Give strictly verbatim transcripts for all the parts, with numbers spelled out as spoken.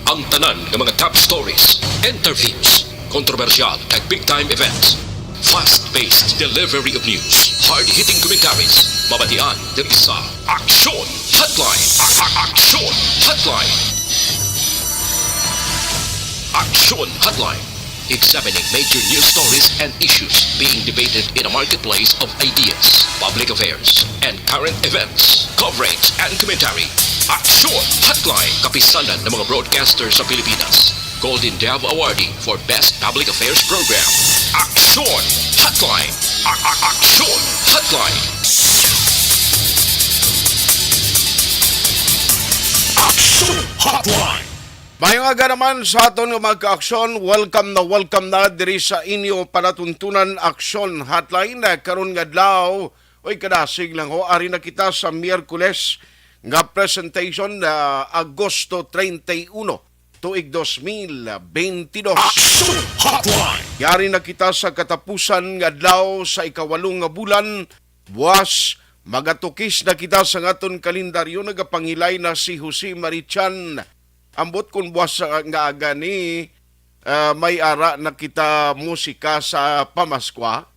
Ang tanan nga mga top stories, interviews, kontrobersyal kag big time events. Fast-paced delivery of news, hard-hitting commentaries, mabatian diri sa Aksyon Hotline. A- a- Aksyon Hotline. Aksyon Hotline. Examining major news stories and issues being debated in a marketplace of ideas, public affairs, and current events. Coverage and commentary. Aksyon Hotline. Kapisanan ng mga broadcaster sa Pilipinas. Golden Dove Awardee for Best Public Affairs Program. Aksyon Hotline. A- a- Aksyon Hotline. Aksyon Hotline. Mayong aga naman sa aton nga mga kaaksyon. Welcome na welcome na diri sa inyo panatuntunan Aksyon Hotline. Karon nga adlaw, oy, kadasig lang ho, ari na kita sa Miyerkules nga presentation na Agosto treinta y uno, tuig dos mil bentidós. Aksyon Hotline. Yari na kita sa katapusan nga adlaw sa ikawalo nga bulan. Buwas, magatukis na kita sa aton kalendaryo. Nagapangilay na si Jose Marichan. Ambot kung buwas sa nga aga ni, ah, may ara na kita musika sa pamaskwa.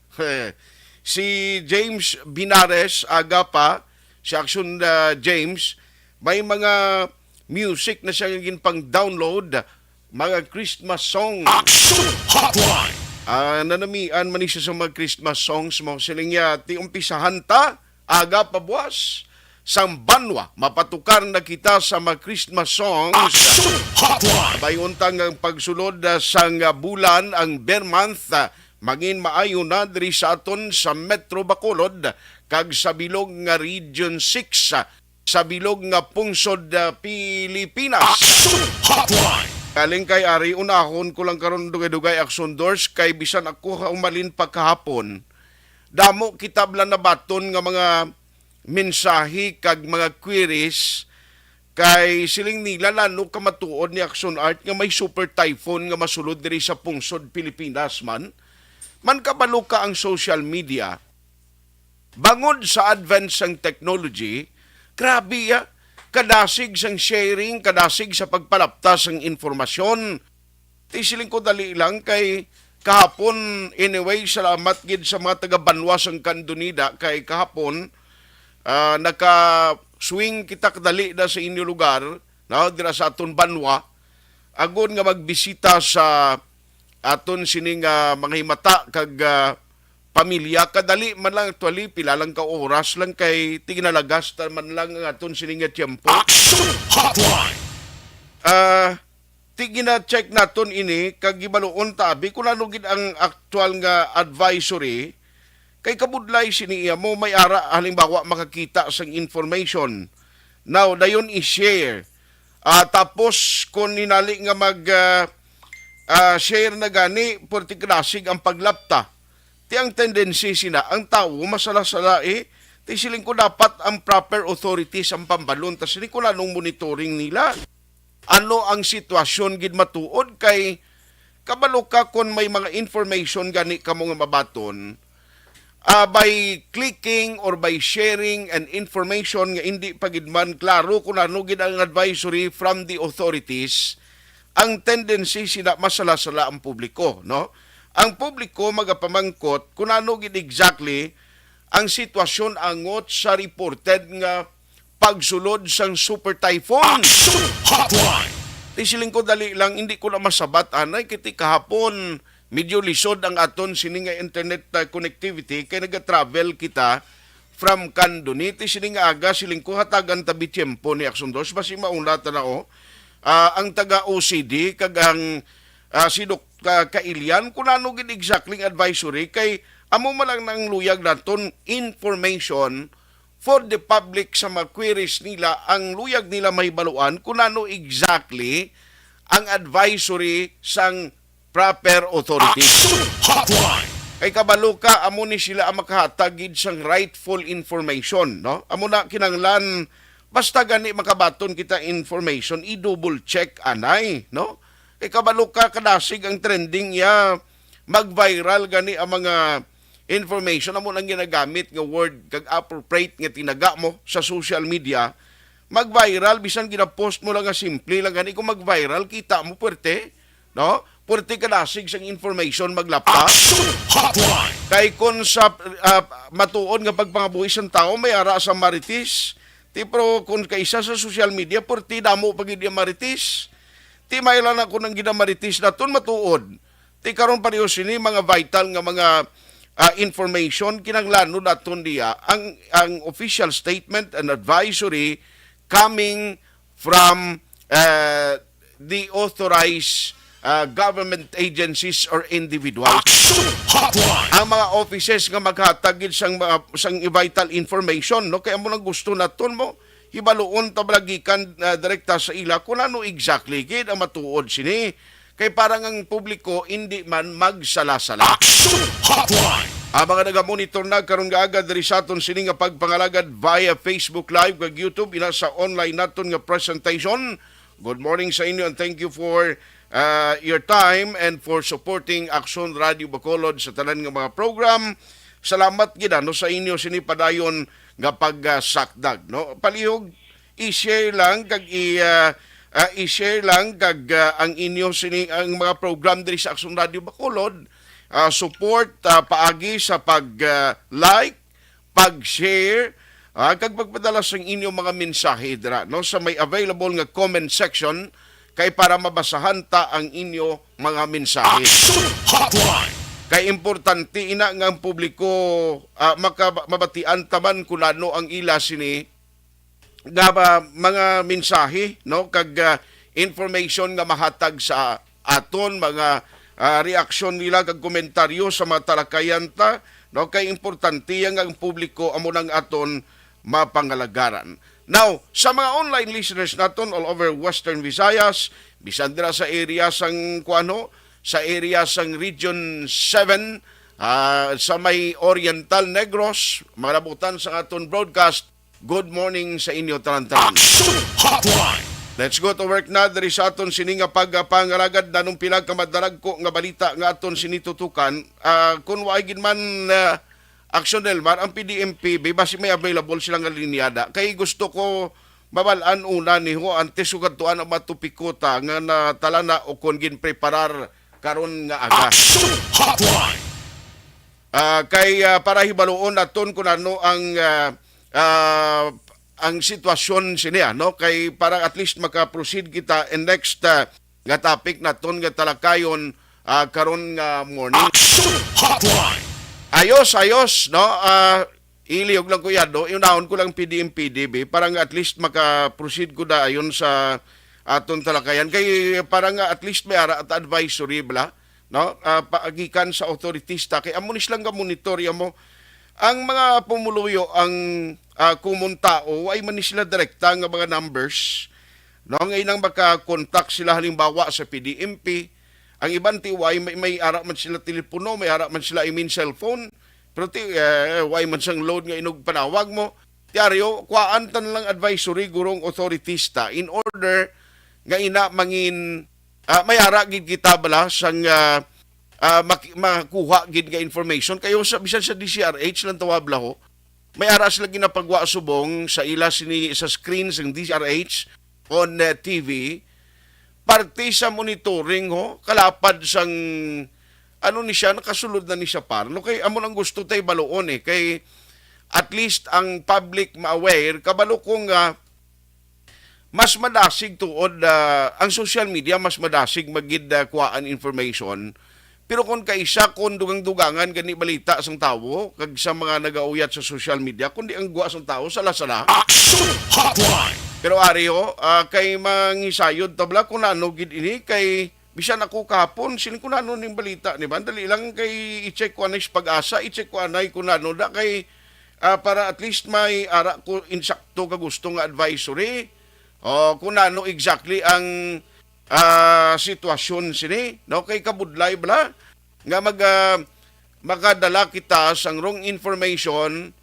Si James Binares, aga pa, si Action, ah, James, may mga music na siya nga ginpang-download, mga Christmas songs. Action Hotline. Ah, nanamian man ni siya sa mga Christmas songs mo. Siling niya, "Ti umpisahan ta, aga pa buwas, sang banwa, mapatukar na kita sa mga Christmas songs." Action Hotline. Bay unta nga pagsulod, ah, sang, ah, bulan, ang ber month, ah, mangin maayo na diri sa aton sa Metro Bacolod kag sa bilog nga Region six, ah, sa bilog nga pungsod, ah, Pilipinas. Action Hotline. Galing kay Ari, unahon ko lang karon dugay-dugay, Aksyon Dors, kay bisan ako umalin pa kahapon, damo kita bala nabaton nga mga mensahe kag mga queries, kay siling nila, nano ka matuod ni Action Art nga may super typhoon nga masulod diri sa pungsod Pilipinas man. Man kabalo ka ang social media, bangod sa advance sang technology, grabe ya, kadasig sang sharing, kadasig sa pagpalapta sang informasyon. Ti siling ko dali lang kay kahapon, anyway, salamat gid sa mga taga-banwa sang Candonida kay kahapon, ah, naka-swing kita kadali na sa inyo lugar, no, dira sa aton banwa, agod nga magbisita sa aton sini nga mga himata kag, ah, pamilya. Kadali man lang, actually, pila lang ka oras lang kay tiginalagas ta man lang ang aton sini nga tiyempo. Action Hotline. Ah, ti gina-check naton ini kag gibaluon ta abi kung ano gid ang aktual nga advisory. Kay kabudlay sini iya mo may ara, halimbawa, makakita sang information. Now, dayon i-share. Ah, tapos kung hinali nga mag, ah, ah, share na gani, pwerte kadasig ang paglapta. Ti ang tendency sina, ang tawo masala-sala, eh. Ti siling ko dapat ang proper authorities ang pambalon. Tas siling ko, nanong monitoring nila? Ano ang sitwasyon gid matuod? Kay kabalo ka, kon may mga information gani kamo nga mabaton, ah, by clicking or by sharing an information nga indi pa gid man klaro kung ano gid ang advisory from the authorities, ang tendency sina masala-sala ang publiko, no? Ang publiko magapamangkot kung ano gid exactly ang sitwasyon angot sa reported nga pagsulod sang Super Typhoon. Action Hotline. Ti siling ko, dali lang, hindi ko na masabat anay, kay ti kahapon medyo lisod ang aton sini nga internet, uh, connectivity kay naga-travel kita from Candonite. Sini nga aga, siling ko, hatagan ta bi tiyempo ni Action Dos, basi mauna ta na, oh. Ah, ang taga O C D kag ang, ah, si Dok-, ah, Kailian, kung ano gid exactly ang advisory, kay amo man lang nang luyag naton information for the public sa mga queries nila, ang luyag nila mahibaluan kung ano exactly ang advisory sang proper authority. Action Hotline. Kay kabalo ka, amo ni sila ang makahatag gid sang rightful information, no? Amo na kinahanglan, basta gani makabaton kita information, i-double check anay, no? Kay kabalo ka, kadasig ang trending iya, mag-viral gani ang mga information, amo nang ginagamit nga word kag appropriate nga tinaga mo sa social media, mag-viral, bisan gina-post mo lang nga simple lang gani, kung mag-viral, kita mo, puwerte, no? Puwerte ka dasig sang information maglapta. Action Hotline! Kay kung sa, ah, matuod nga pagpangabuhi sang tawo, may ara sa marites. Ti, pero kung kaisa sa social media, puwerte damo pa gid ang marites. Ti, may lang ako nang ginamarites naton matuod. Ti, karon pareho sini mga vital nga mga, ah, information, kinahanglanon naton diya ang, ang official statement and advisory coming from, uh, the authorized, uh, government agencies or individuals. Action Hotline! Ang mga offices nga maghatag gid sang mga, sang vital information, no? Kaya mo nang gusto naton mo, hibaluon ta bala gikan, uh, direkta sa ila kung ano exactly gid ang matuod sini. Kay para nga ang publiko hindi man magsala-sala. Action Hotline! Ang mga nagamonitor na karon nga aga diri sa aton sini nga pagpangalagad via Facebook Live kag YouTube, ina sa online naton nga presentation. Good morning sa inyo and thank you for, uh, your time and for supporting Action Radio Bacolod sa tanan nga mga program. Salamat gid, ano, sa inyo sini padayon nga pagsakdag, no? Palihog i-share lang kag i, ah, ah, i-share lang kag, ah, ang inyo sini, ang mga program diri sa Action Radio Bacolod. Ah, support, ah, paagi sa pag, ah, like, pag-share, ah, kag pagpadala sang inyo mga mensahe dira, no, sa may available nga comment section, kay para mabasahan ta ang inyo mga mensahe. Action Hotline! Kay importante ina nga ang publiko, ah, maka-, mabatian ta man kung ano ang ila sini nga ba, mga mensahe, no, kag, ah, information nga mahatag sa aton, mga, ah, reaksyon nila kag komentaryo sa mga talakayan ta, no, kay importante yan nga ang publiko amo nang aton mapangalagaran. Now, sa mga online listeners naton all over Western Visayas, bisan dira sa area sang, kuan ho, sa area sang Region seven, ah, sa may Oriental Negros, mga nabutan sa aton broadcast, good morning sa inyo tanan-tanan. Action Hotline! Let's go to work na diri sa aton sini nga pagpangalagad. Nanong pila ka madaragko nga balita nga aton sini tutukan. Ah, kung waay gid man, ah, Action Delmar, ang P D M P B, basi may available sila nga linyada. Kay gusto ko mabal-an una ni ho antes ko kadtuan ang mga topiko ta nga natalana o kon ginpreparar karon nga aga. Action Hotline! Ah, kay, ah, para hibaluon naton kung ano ang, ah, ah, ang sitwasyon sini, ano? Kay para at least maka-proceed kita in next, ah, nga topic naton nga talakayon, ah, karon nga morning. Action Hotline! Ayos, ayos, no? Ah, ilihog lang ko yan, no? Iunahon ko lang P D M P D B para nga at least maka-proceed ko dayon sa aton talakayan. Kay para nga at least may ara at advisory, bala, no? Ah, paagikan sa authorities ta. Kay amo ni silang ga-monitor, amo. Ang mga pumuluyo, ang, ah, common tao, ay man ni sila direkta nga mga numbers, no? Ngayon ang maka-contact sila halimbawa sa P D M P, ang iban ti way may, may ara man sila telepono, may ara man sila, I mean, cellphone, pero ti, eh, way man sang load nga inugpanawag mo. Ti ari, kuhaan ta na lang advisory gurong authorities ta in order nga ina mangin, ah, may ara gid kita bala sang, ah, ah, maki-, makuha gid nga information. Kayo sa, bisan sa D C R H lang tawag bala ho, may ara sila ginapagwa subong sa ila sini sa screen sang D C R H on, eh, T V. Parte sa monitoring ho, kalapad sang, ano ni siya, nakasulod na ni siya, par. No, kay amo nang gusto tay baluon, eh. Kay at least ang public ma-aware, kabalo ko nga mas madasig tuod, ah, ang social media, mas madasig magid, ah, kuhaan information. Pero kung kaisa, kung dugang-dugangan gani balita sang tawo, kag sa mga nagauyat sa social media, kundi ang gwa sang tawo, sala-sala. Action Hotline! Pero ari, oh, ah, kay mangisayod ta bala kung ano gid ini, kay bisan ako kahapon, sin ko nano ning balita ni ba? Dali lang kay i-check ko anay sa Pag-asa, i-check ko anay kung nano da kay, ah, para at least may ara ko insakto ka gusto nga advisory. O kung nano exactly ang, ah, sitwasyon sini, no? Kay kabudlay bala nga mag, ah, makadala kita sang wrong information,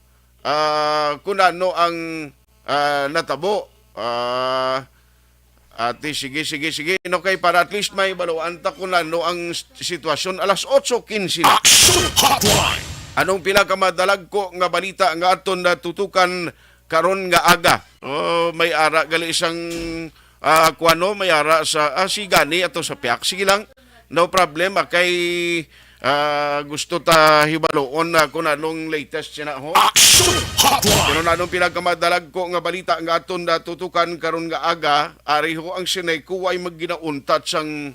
ah, kung nano ang, ah, natabo. Ah, Ati, sige, sige, sige. No, kay para at least may baluan ta kung ano ang s-, sitwasyon. Alas otso quince na. Action Hotline! Anong pila ka madalagko nga balita nga aton natutukan karon nga aga. Oh, may ara gali isang, ah, kuwano, may ara sa, ah, si gani ato sa piak. Sige lang, no problem. Ah, kay, ah, gusto ta hibaluon na kung anong latest siya na ho. Action Hotline! Pero nanong pinagkamadalag ko nga balita nga aton natutukan karon nga aga, ari ho ang Seneko ay magginauntat sang,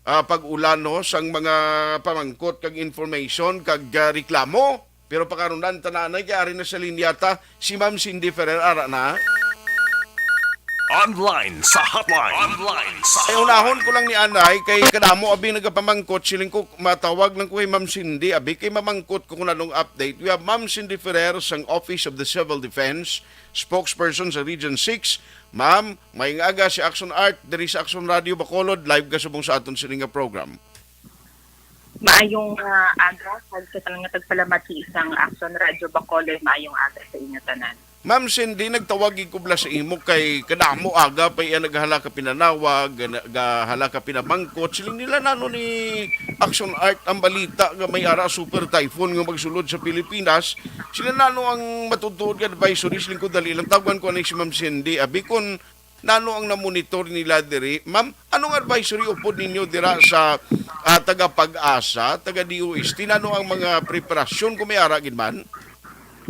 ah, pag-ulan, no, sang mga pamangkot kag information kag, ah, reklamo. Pero pakarunan tananay kay ari na sa linya ta si Ma'am Cindy Ferrer, ara na. Online sa hotline. Online sa Ay, unahon ko lang ni anay kay kadamo abi nagapamangkot, siling ko matawag lang ko kay Ma'am Cindy abi kay mamangkot ko kung anong update. We have Ma'am Cindy Ferrer sang Office of the Civil Defense, spokesperson sa Region six. Ma'am, may nga aga si Action Art diri sa Action Radio Bacolod, live ka subong sa aton sini nga program. Maayong, ah, aga, kag sa tanan nga tagpalamati sang Action Radio Bacolod, maayong aga sa inyo tanan. Ma'am Cindy, nagtawag gid ko bala sa imo kay kadamo aga pa iya naghala ka pinanawag, gana-, gahala ka pinamangkot. Siling nila nano ni Action Art ang balita nga may ara super typhoon nga magsulod sa Pilipinas. Sila nano ang matutuod nga advisory? Siling ko dali lang tawagan ko ani si Ma'am Cindy. Abi kun nano ang namonitor nila diri? Ma'am, anong advisory upod ninyo dira sa, ah, taga Pag-asa, taga D O S T? Nano ang mga preparasyon kung may ara gid man?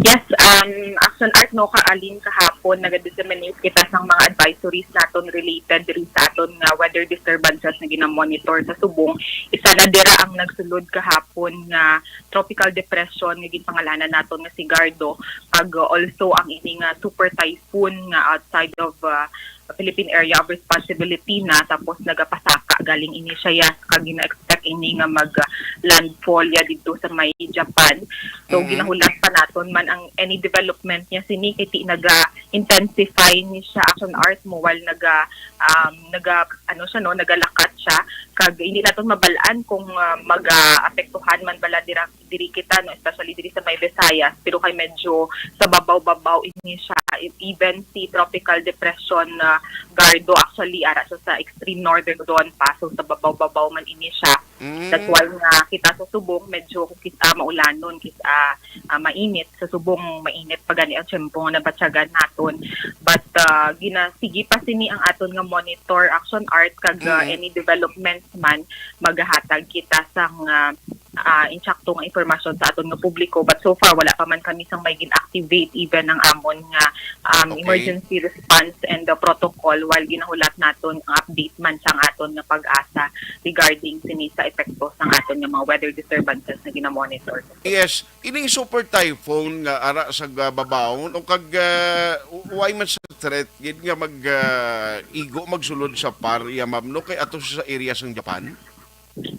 Yes, um, Action Art, no, kaalin kahapon, nag-disseminate kita sang mga advisories naton related diri sa aton nga weather disturbances nga ginamonitor sa subong. Isa na dira ang nagsulod kahapon nga tropical depression nga ginpangalanan naton nga si Gardo, kag, uh, also ang ini nga super typhoon nga outside of, uh, Philippine Area of Responsibility na, tapos nagapasaka galing ini siya, yes, kag gina-expect ini nga mag, uh, landfall ya didto sa may Japan. So, Mhm. ginahulat pa naton man ang any development niya sini kay ti naga-intensify ni siya, Action Art, mo while naga, um, naga, ano siya, no, nagalakat siya, kag hindi naton mabal-an kung, uh, maga-apektuhan man bala dira diri kita, no, especially diri sa may Visayas, pero kay medyo sa babaw-babaw ini siya. E-, even si Tropical Depression, ah, Gardo, actually, ara siya sa extreme northern Luzon pa, so sa babaw-babaw man ini siya. Mm. That's why nga kita sa subong, medyo kung kita maulanon, kita, ah, mainit. Sa subong, mainit pa gani ang tiyempo nga nabatyagan naton. But, ah, gina-, sige pa sini ang aton nga monitor, Action Art, kag, ah, Mm. any developments man, magahatag kita sang, ah, ah, insakto nga impormasyon sa aton nga publiko, but so far wala pa man kami sang may gin-activate even ang amon nga, um, Okay. emergency response and the protocol, while ginahulat naton ang update man sang aton nga Pag-asa regarding sini sa epekto sang aton nga mga weather disturbances nga ginamonitor. Yes, ining super typhoon nga ara sa ga-, babaw, o kag, ah, u-, uway man sa threat gid nga mag, ah, igo magsulod sa par iya, ma'am, no, kay ato sa area sang Japan?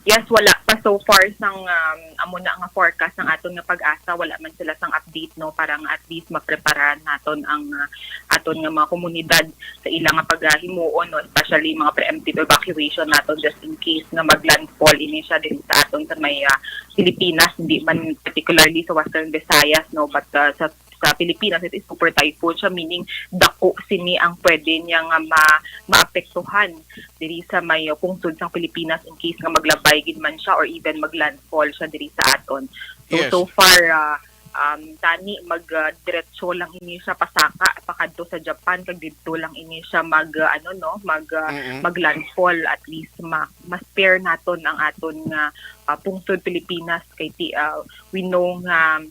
Yes, wala pa so far sang, um, amo na nga forecast ng aton nga Pag-asa, wala man sila sang update, no, para nga at least maprepara naton ang, uh, aton nga mga komunidad sa ila nga paghimuon, no, especially mga preemptive evacuation naton just in case nga maglandfall ini siya diri sa aton sa may, uh, Pilipinas, hindi man particularly sa Western Visayas, no, but, uh, sa sa Pilipinas, it is super typhoon siya, meaning dako sini ang pwede niya nga ma-, maapektuhan diri sa may pungsod sang Pilipinas in case nga maglabay gid man siya or even maglandfall siya diri sa aton. So, Yes. so far, ah, um, tani mag, ah, diretso lang ini siya pasaka pakadto sa Japan, kag didto lang ini siya mag, ah, ano, no, mag, ah, Mm-mm. maglandfall. At least ma-, ma-spare naton ang aton nga, ah, pungsod Pilipinas kay ti-, ah, we know nga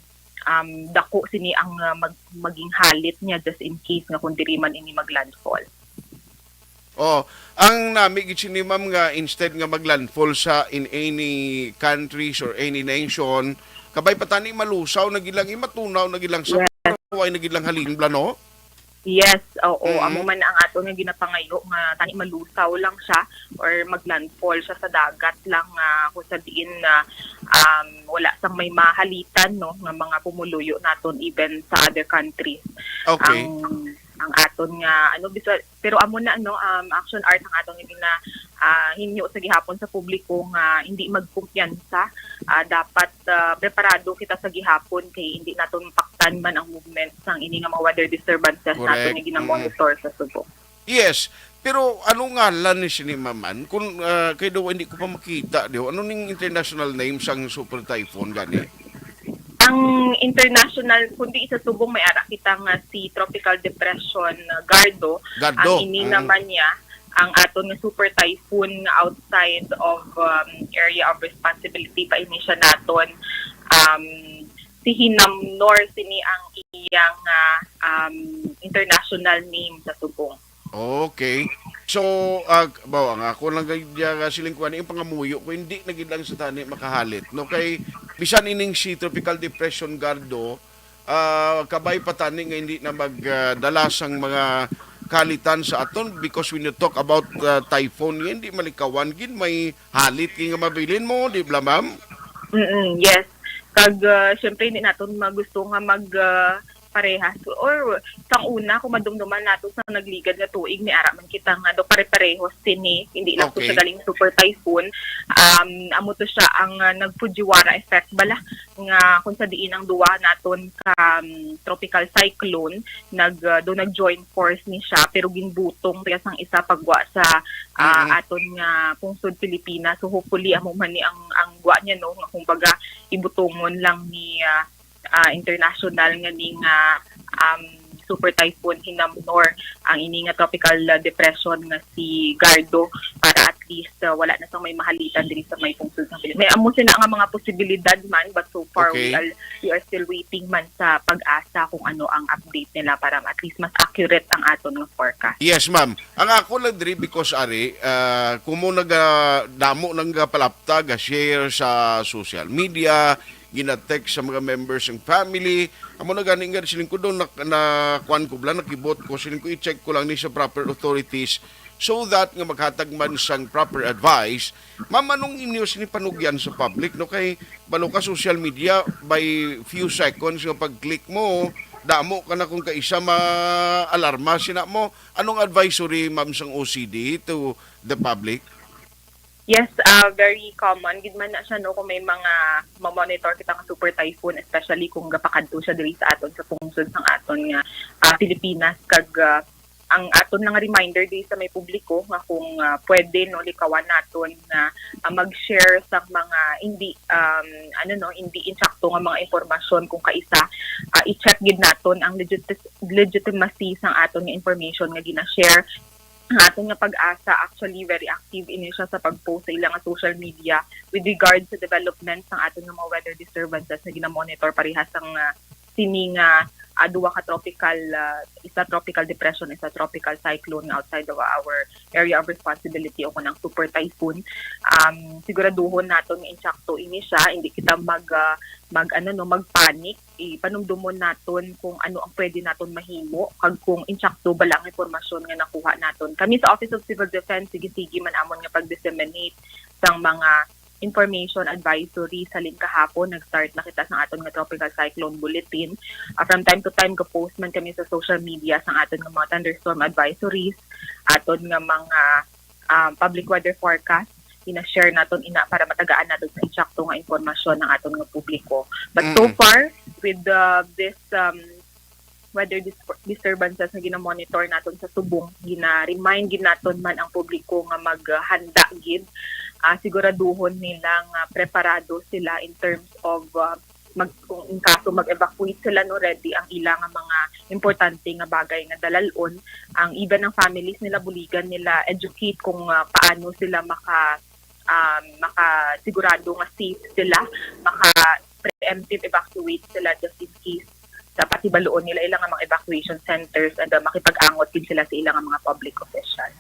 um, dako sini ang, uh, mag-, maging halit niya just in case nga kung diri man ini maglandfall. Oh, ang nami gid sini, ma'am, nga instead nga maglandfall sa in any countries or any nation, kabay pa tani malusaw na gid lang, eh, matunaw na gid lang sa Yes. Pero way na gid lang halin bala, no? Yes, oo. Mm. Amo man ang ato nga ginapangayo nga tani malusaw lang siya or maglandfall siya sa dagat lang, nga kung sa diin na, um, wala sang may mahalitan, no, nga mga pumuluyo naton even sa other countries. Okay. Ang, ang aton nga, ano, bisa-, pero amo na, no, um, Action Art ang aton nga gina-, ah, hinyo sa gihapon sa publiko nga hindi magkumpiyansa. Ah, dapat, ah, preparado kita sa gihapon kay hindi naton mapaktan man ang movement sang ini nga mga weather disturbances naton Correct. nga ginamonitor sa Subo. Yes, pero ano ngalan ni sini, ma'am? Kung, ah, kay daw hindi ko pa makita, di ho? Ano ning international name sang super typhoon gani? Ang international, kundi sa subong may ara kita nga si Tropical Depression, uh, Gardo. Gardo. Ang ini Mm. naman niya, ang aton nga super typhoon nga outside of, um, area of responsibility pa ini siya naton. Um, si Hinamnor sini ang iyang, uh, um, international name sa subong. Okay. So, ah, bawa nga, ako lang gid, ah, siling kuan, yung pangamuyo ko, hindi na gid lang sa tani makahalit, no? Kay, bisan ining si Tropical Depression Gardo, ah, kabay pa tani nga hindi na mag, ah, dala sang mga kalitan sa aton, because when you talk about, ah, typhoon, nga hindi malikawan gid, may halit gid nga mabilin mo, di ba, ma'am? Mm, yes. Kag, ah, syempre, hindi naton magusto nga mag, ah, parehas. Or, sang una, kung madumduman nato sa nagligad nga tuig, may ara man kita nga do pare-parehos sini. Hindi lang to Okay. siya galing super typhoon. Um, amo to siya ang, ah, nag-Fujiwara effect bala, nga kung sa diin ang duwa naton ka, um, tropical cyclone, nag, ah, do nag-join force ni siya, pero ginbutong siya sang isa pagwa sa, ah, Mm-mm. aton nga pungsod Pilipinas. So, hopefully, amo man ni ang, ang gwa niya, no, nga kumbaga, ibutongon lang ni, ah, ah, international nga ning, ah, um, super typhoon Hinamnor, ang ini nga tropical, ah, depression nga si Gardo, para at least, ah, wala na sang may mahalitan diri sa may pungsod sang Pilipinas. May amo sina nga mga posibilidad man, but so far we Okay. are, we are still waiting man sa PAGASA kung ano ang update nila para at least mas accurate ang aton nga forecast. Yes, ma'am. Ang ako lang diri, because ari, ah, kung mo naga-, damo nang gapalapta, ga-share sa social media, gina-text sa mga members ng family. Amo na gani nga siling ko doon, na, na kuan ko bala, nakibot ko, siling ko, i-check ko lang ni sa proper authorities so that nga maghatag man sang proper advice. Ma'am, anong inyo sini panugyan sa public, no? Kay balo ka social media, by few seconds nga pag-click mo, damo ka na kung kaisa ma-alarma sina mo. Anong advisory, ma'am, sang O C D to the public? Yes, ah, very common gid man na siya, no, kung may mga ma-monitor kita nga super typhoon, especially kung gapakadto siya diri sa aton sa pungsod sang aton nga, ah, Pilipinas, kag, ah, ang aton lang reminder diri sa may publiko nga kung, ah, pwede, no, likawan naton nga, ah, mag-share sa mga hindi, um, ano, no, hindi insakto nga mga impormasyon kung kaisa, ah, i-check gid naton ang legit-, legitimacy sang aton nga information nga gina-share. Ang aton nga PAGASA, actually, very active ini siya sa pag-post sa ila nga social media with regard sa development sang aton nga mga weather disturbances nga gina-monitor parehas sang, ah, sini nga, ah, duha ka tropical, ah, isa tropical depression, isa tropical cyclone nga outside of our area of responsibility o kunang super typhoon. Um, siguraduhon naton nga insakto ini siya, hindi kita mag, ah, mag, ano, no, mag-panic. Ipanumdumon naton kung ano ang pwede naton mahimo, kag kung insakto bala ang impormasyon nga nakuha naton. Kami sa Office of Civil Defense, sige-sige man amon nga pag-disseminate sang mga information advisory. Sa lin kahapon, nag-start na kita sang aton nga Tropical Cyclone Bulletin. Ah, from time to time, ga-post man kami sa social media sang aton nga mga thunderstorm advisories, aton nga mga, um, public weather forecast. Ina-share naton ina para matagaan naton sa insakto nga impormasyon ang aton nga publiko. But so Mm. far, with, uh, this, um, weather dis-, disturbances nga gina-monitor naton sa subong, gina-remind gid naton man ang publiko nga maghanda gid. Ah, siguraduhon nila nga preparado sila in terms of, ah, mag-, kung in kaso mag-evacuate sila, no, ready ang ila nga mga importante nga bagay nga dalalon. Ang even ang families nila, buligan nila educate kung, ah, paano sila maka-, um, makasigurado nga safe sila, maka-preemptive evacuate sila just in case dapat hibaluon nila ila nga mga evacuation centers, and, uh, makipag-angot din sila sa ila nga mga public officials.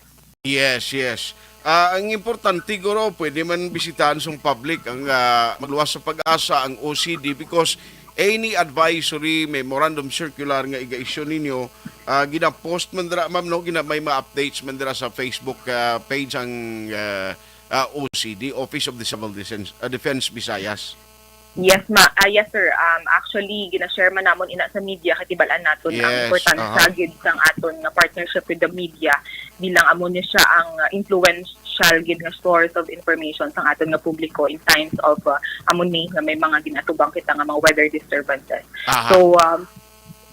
Yes, yes. Ah, ang importante, guro, pwede man bisitahan sang public ang, ah, magluwas sa PAGASA, ang O C D, because any advisory memorandum circular nga iga-issue ninyo, ah, gina-post man dira, ma'am, no? Gina-, may mga updates man dira sa Facebook, ah, page ang, ah, ah, O C D, Office of the Civil Defense, ah, Defense Visayas. Yes, ma-, ah, yes, sir. Um, actually, gina-share man namon ina sa media, kay tibal-an naton ang Yes, importansya aha. gid sang aton nga partnership with the media, bilang amo ni siya ang, ah, influential gid nga source of information sang aton nga publiko in times of, ah, amo ni nga may mga gin-atubang kita nga mga weather disturbances. Aha. So, um,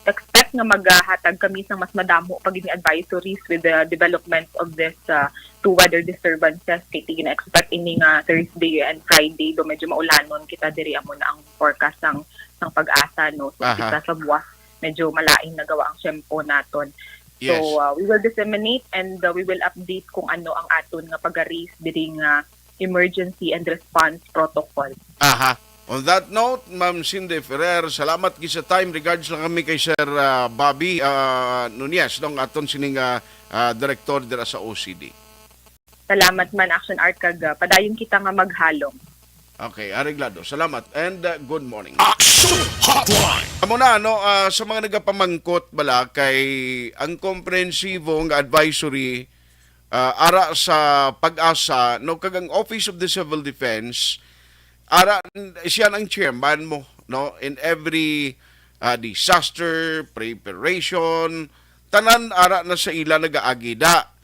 expect nga magahatag kami sang mas madamo pa gid nga advisories with the development of this, uh, two weather disturbances. Kay gina-expect ini nga Thursday and Friday, do medyo maulanon kita diri, amo na ang forecast sang sang PAGASA, no? So, Aha. Kita sa buwas, medyo malain na gawa ang tiyempo naton. So, Yes. uh, we will disseminate and, uh, we will update kung ano ang aton nga pag-raise diri nga emergency and response protocol. Aha. On that note, Ma'am Cindy Ferrer, salamat gid sa time. Regards lang kami kay Sir, ah, Bobby, ah, Nunez, no, ang aton sining, ah, ah, direktor dira sa O C D. Salamat man, Action Art, kag, ah, padayon kita nga maghalong. Okay, areglado. Salamat and, ah, good morning. Action Hotline. Amo na, no, ah, sa mga nagapamangkot bala kay ang komprehensibo nga advisory, ah, ara sa PAGASA, no, kag ang Office of the Civil Defense, ara n-, siya ang chairman mo, no, in every, ah, disaster preparation, tanan ara na sa ila nagaagi da.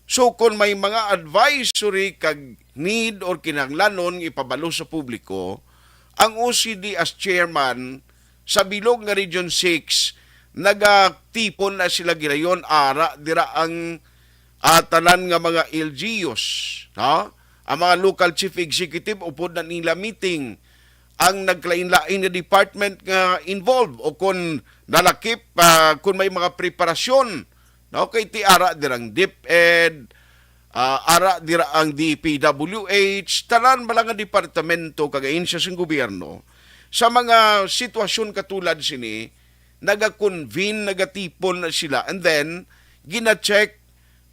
So, kung may mga advisory kag need or kinahanglanon nga ipabalo sa publiko, ang O C D as chairman sa bilog nga Region six, nagatipon na sila girayon, ara dira ang, ah, tanan nga mga L G Us, no? Ang mga local chief executive, upod na nila meeting ang naglain-lain nga department nga involved, o kon nalakip, ah, kon may mga preparasyon, no? Kay ti ara dirang DepEd, ah, ara dira ang D P W H, tanan bala nga departamento kag ahensya sang gobyerno sa mga sitwasyon katulad sini, naga-convene, nagatipon na sila, and then gina-check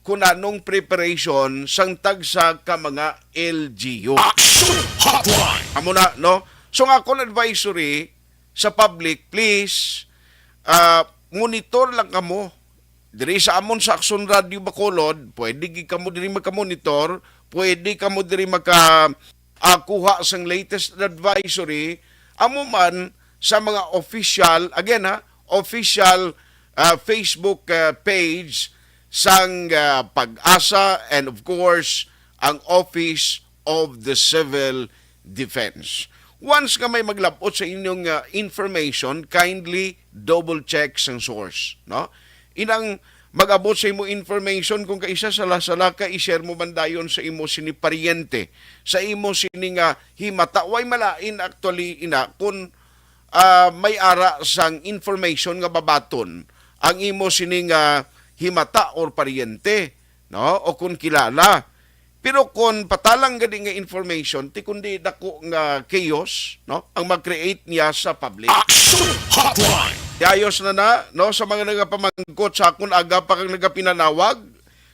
kung anong preparation sang tagsa ka mga L G U. Action Hotline. Amo na, no? So, ang akon advisory sa public, please, ah, monitor lang kamo. Diri sa amon sa Action Radio Bacolod, pwede gid kamo diri magka-monitor, pwede kamo diri magka, ah, kuha sang latest advisory. Amo man sa mga official, again ha, official, ah, Facebook, ah, page sang, ah, PAGASA and of course ang Office of the Civil Defense. Once nga may maglab-ot sa inyong, ah, information, kindly double check sang source, no? Inang mag-abot sa imo information, kung kaisa sala-sala ka, i-share mo man dayon sa imo sini paryente, sa imo sini nga himata. Way malain actually ina kung, ah, may ara sang information nga babaton ang imo sini nga himata or paryente, no? O kung kilala. Pero kung patalang gani nga information, ti kundi dako nga chaos, no, ang mag-create niya sa public. Action Hotline. Ayos na na, no, sa mga nagapamangkot sa akon aga pa kang nagapinanawag,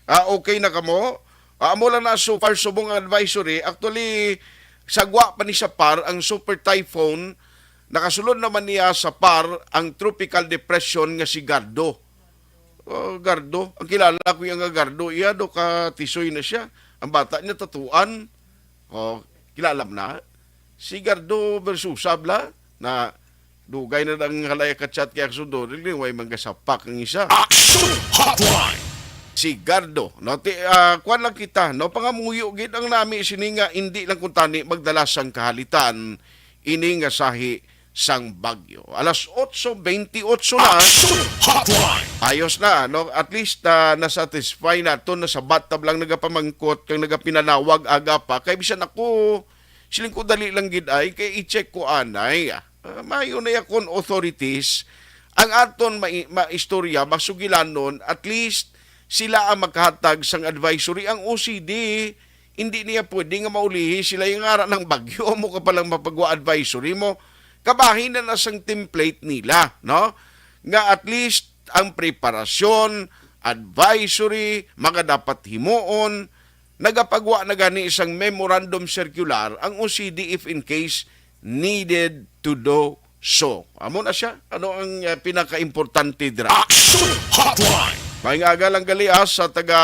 ah, okay na kamo. Ah, amo lang na so far subong ang advisory. Actually, sagwa pa ni sa PAR ang Super Typhoon. Nakasulod naman niya sa PAR ang tropical depression nga si Gardo. Oh, Gardo. Ang kilala ko iya nga Gardo, iya do ka tisoy na siya. Ang bata niya tatuan. Oh, kilala mo na. Si Gardo versus Sabla na dugay na ang halaya ka chat kay Action Dodel, way manggasapak ang isa. Action Hotline. Si Gardo, no, ti, ah, kuwan lang kita, no, pangamuyo gid ang nami sini nga indi lang kuntani magdala sang kahalitan ini nga sahi sang bagyo. Alas otso bentiocho na. Action Hotline. Ayos na, no? At least, ah, na-satisfy nato, nasabat tab lang nagapamangkot kag nagapinanawag aga pa. Kay bisan ako, siling ko dali lang gid ay, kay i-check ko anay. Ah, maayo na ya kon authorities ang aton mai-, maistorya, masugilanon, at least sila ang magkahatag sang advisory. Ang O C D, hindi niya pwede nga maulihi sila yung ara ng bagyo mo ka palang mapagwa advisory mo. Kabahin na na sang template nila, no? Nga at least ang preparasyon, advisory, mga dapat himuon, nagapagwa na gani isang memorandum circular ang O C D if in case needed to do so. Amo na siya. Ano ang, uh, pinakaimportante dira? Action Hotline. May nga aga lang gali, ah, sa taga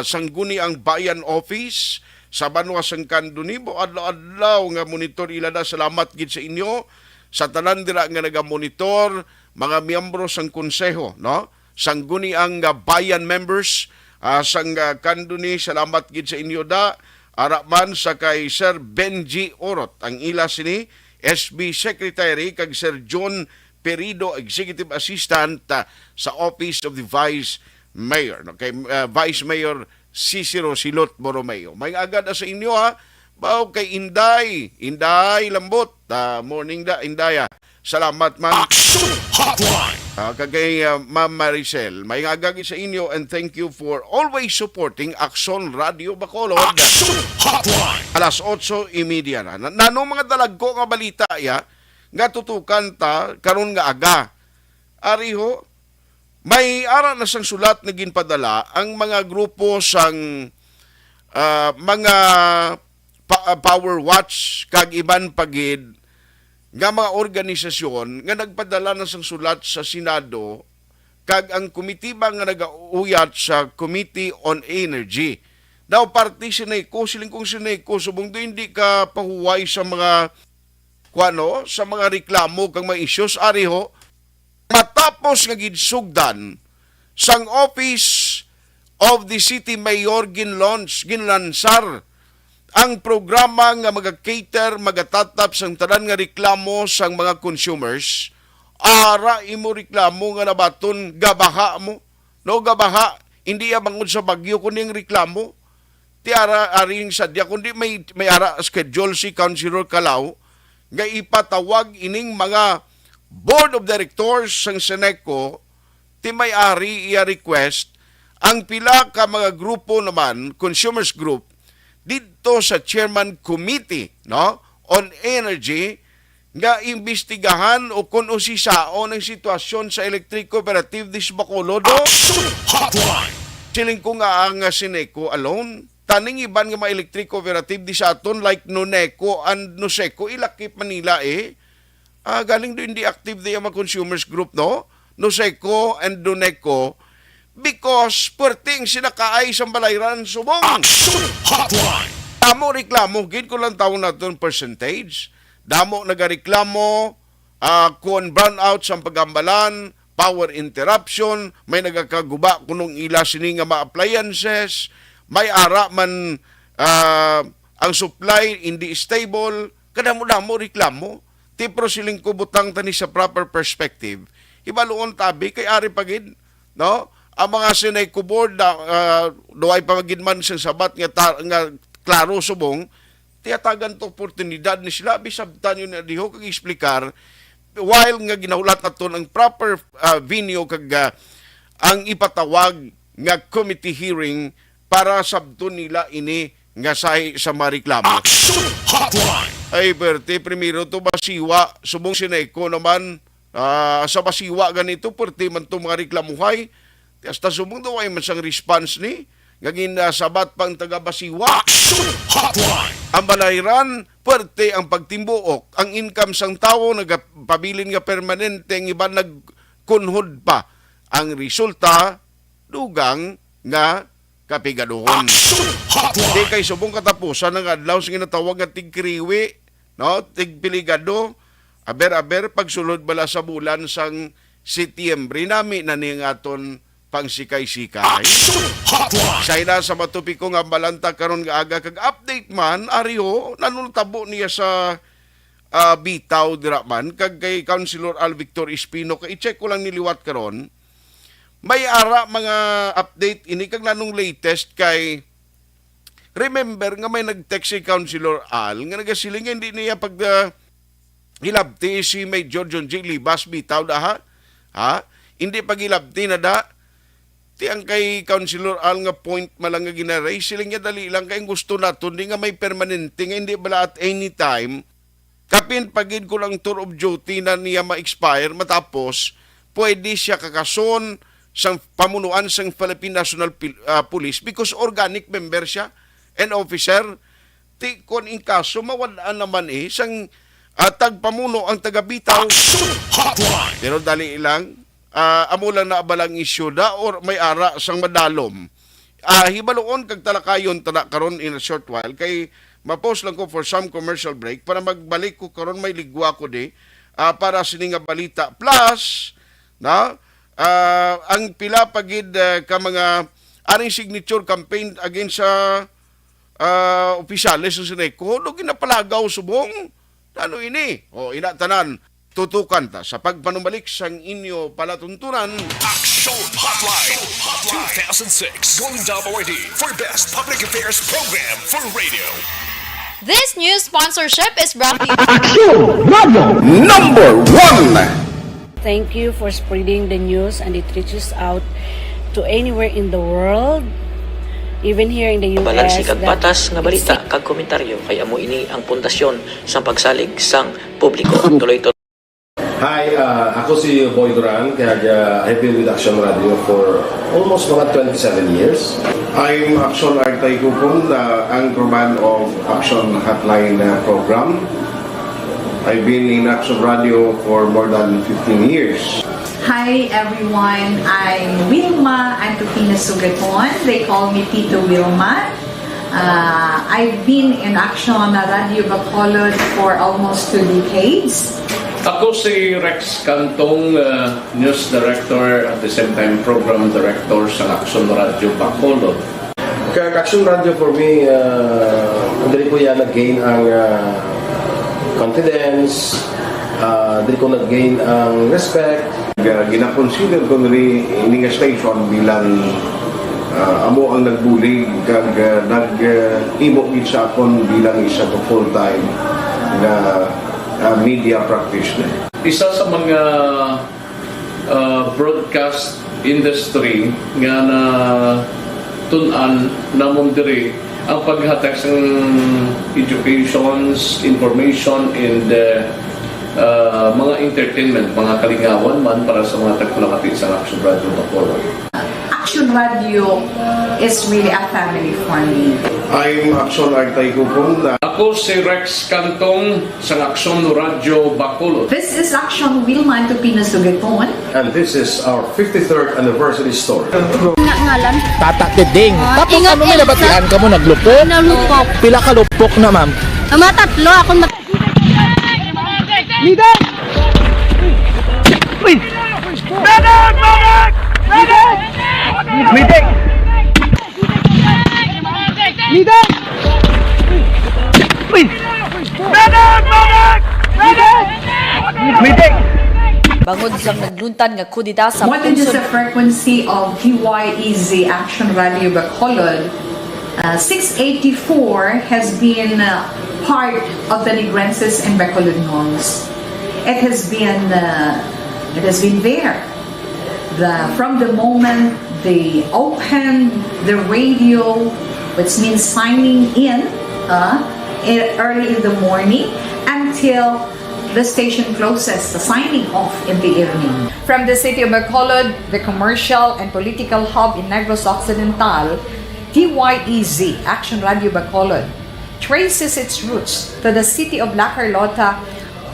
Sangguniang Bayan Office sa banwa sang Candoni, adlaw-adlaw nga monitor ila na. Salamat gid sa inyo sa tanan dira nga nagamonitor, mga miyembro sang konseho, no? Sangguniang, ah, Bayan members, ah, sang, ah, Candoni, salamat gid sa inyo da. Ara man sa kay Sir Benji Orot, ang ila sini S B Secretary, kag Sir John Perido, Executive Assistant, ah, sa Office of the Vice Mayor, no? Kay, ah, Vice Mayor Cicero Silot Borromeo. May agad sa inyo, ha? Bao kay Inday, Inday Lambot. Ah, morning da, Inday, ah. Salamat man. Action Hotline. Ah, kag kay, ah, Ma'am Maricel, may nga agagi sa inyo, and thank you for always supporting Action Radio Bacolod. Action Hotline. Alas otso y media na. Na, nanong mga dalagko nga balita ya nga tutukan ta karon nga aga? Ari ho, may ara na sang sulat na ginpadala ang mga grupo sang, ah, mga pa-, ah, Power Watch kag iban pa gid nga mga organisasyon nga nagpadala na sang sulat sa Senado kag ang komitiba nga nagauyat sa Committee on Energy. Daw parte si NECO, siling kong si NECO, subong do hindi ka pahuway sa mga, kuwano, sa mga reklamo kag mga issues, ari ho, matapos nga ginsugdan sang Office of the City Mayor, ginlaunch, ginlansar ang programa nga maga-cater, magatatap sang tanan nga reklamo sang mga consumers. Ara imo reklamo nga nabaton, gabaha mo. No, gabaha, hindi ya bangod sa bagyo, kundi ang reklamo. Ti ara, aring sadya, kundi may, may ara schedule si Councilor Calao nga ipatawag ining mga board of directors sang Seneco, ti may ari iya request ang pila ka mga grupo naman, consumers group, didto sa Chairman Committee, no, on Energy, nga imbestigahan o kon usisaon ang sitwasyon sa electric cooperative di sa Bacolod. Action Hotline. Siling ko nga ang, ah, Seneco alone, taning iban nga mga electric cooperative di sa aton, like Noneco and Noseco, ilakip man nila eh. Ah, galing do hindi active di ang mga consumers group, no? Noseco and Noneco, because puwerte ang sinakaay sa Balayran, subong. Action Hotline. Damo reklamo, gid ko lang tawon naton percentage. Damo nagareklamo, ah, kon brownout sa pagambalan, power interruption, may nagakaguba kunong ila sini nga mga appliances, may ara man, ah, ang supply hindi stable, kadamo-damo reklamo. Ti, pero siling ko, butang tani sa proper perspective. Hibaluon tabi kay ari pa gid, no? Ang mga Seneco board na, ah, duway pa gid man sing sabat nga ta-, nga klaro subong, tiyatagan to oportunidad ni sila, bisabtan yun na diho kag explicar, while nga ginahulat naton ang proper, ah, venue kag, ah, ang ipatawag nga committee hearing para sabton nila ini nga sahi sa mga reklamo. Action Hotline. Ay, perte, primero to basiwa, subong Seneco naman, ah, sa basiwa ganito, perte man to mga reklamuhay. Hasta subong daw ay man sang response ni, nga ginasabat pang taga Basiwa. Action Hotline. Ang Balayran, perte ang pagtimbuok. Ang income sang tawo nagapabilin nga permanente, ang iban nagkunhod pa. Ang resulta, dugang nga kapigaduhon. Action Hotline. Di kay subong katapusan ng adlaw sa ginatawag nga tigkriwi, no? Tigpiligado, aber-aber, pagsulod bala sa bulan sang Setyembre, nami na ni ang aton pangsikay-sikay. Action Hotline. Sa ina sa matupiko nga balanta karon nga aga kag update man, ariho, nanultabo niya sa, ah, Bitaw dira man, kag kay Councilor Al Victor Espino, kay i-check ko lang niliwat karon. May ara mga update ini kag nanong latest kay remember nga may nag-text si Councilor Al nga nagasiling nga hindi niya pag, ah, hilabti si Major John J. Libas bitaw da, ha? Ha? Hindi pag hilabti na da. Ti ang kay Councilor Al nga point malang nga gina-raise, siling niya dali lang kay ang gusto naton di nga may permanente nga hindi bala at any time. Kapin pagid ko lang tour of duty na niya ma-expire, matapos pwede siya kakason sang pamunuan sang Philippine National Pil-, ah, Police because organic member siya and officer. Ti kon in kaso, mawad-an naman eh, sang, ah, tagpamuno ang taga Bitaw. Action Hotline. Pero dali lang, ah, amo lang na balang isyu da or may ara sang madalom. Ah, hibaluon kag talakayon ta na karon in a short while, kay ma-pause lang ko for some commercial break para magbalik ko karon may ligwa ko di, ah, para sini nga balita. Plus, na, ah, ang pila pa gid, ah, ka mga aring signature campaign against sa, ah, opisyales sa Seneco, do ginapalagaw subong. Ano ini? O, ina tanan, tutukan ta sa pagpanumalik sang inyo palatuntunan. Action Hotline, two thousand six, Golden Dome Awardee for Best Public Affairs Program for Radio. This news sponsorship is brought to you. Action Radio number one. Thank you for spreading the news and it reaches out to anywhere in the world, even here in the U S. Balanse kag patas nga balita kag komentaryo kay amo ini ang pundasyon sang pagsalig sang publiko. Tuloy-tuloy. Hi, uh, ako si Boy Duran, kag uh, I've been with Action Radio for almost mga twenty-seven years. I'm Action Artay Kupon, the anchorman of Action Hotline uh, program. I've been in Action Radio for more than fifteen years. Hi everyone, I'm Wilma Antupina Sugaton. They call me Tito Wilma. Uh, I've been in Action Radio Bacolod for almost two decades. Ako si Rex Cantong, uh, News Director, at the same time Program Director sa Action Radio Bacolod. Kag Action Radio for me, uh, diri ko yan nag-gain ang uh, confidence, uh, diri ko nag-gain ang respect. Ga- Gina-consider ko nili ini nga station bilang uh, amo ang nagbulig kag uh, nag-imo gid sa akon bilang isa ka full-time nga uh, media practitioner. Isa sa mga uh, broadcast industry nga na tun-an namon diri ang paghatag sang educations, information, and uh, uh, mga entertainment, mga kalingawan man para sa mga tagpulangati sa Action Radio Bacolod. Action Radio is really a family for me. I'm Action Artay Kupon. Ako si Rex Cantong sa Action Radio Bacolod. This is Action Wilma Antupina Sugaton. And this is our fifty-third anniversary story. Nga ngalan. Tata Teding. Tapos ingat, ano may Elsa. Nabatian ka mo? Naglupok? Nalupok. Pila ka lupok na, ma'am? Ang mga tatlo, ako mat- Uy! Medic! Medic! Uy! Medic! Medic! Bangod sang nagluntan nga kudeta sa What is pungsod the frequency of D Y E Z Action Radio Bacolod? Uh, six eighty-four has been uh, part of the Negrenses and Bacolodnons. It has been uh, it has been there the, from the moment they opened the radio, which means signing in uh, e- early in the morning, until the station closes, the signing off in the evening. From the city of Bacolod, the commercial and political hub in Negros Occidental, D Y E Z, Action Radio Bacolod, traces its roots to the city of La Carlota,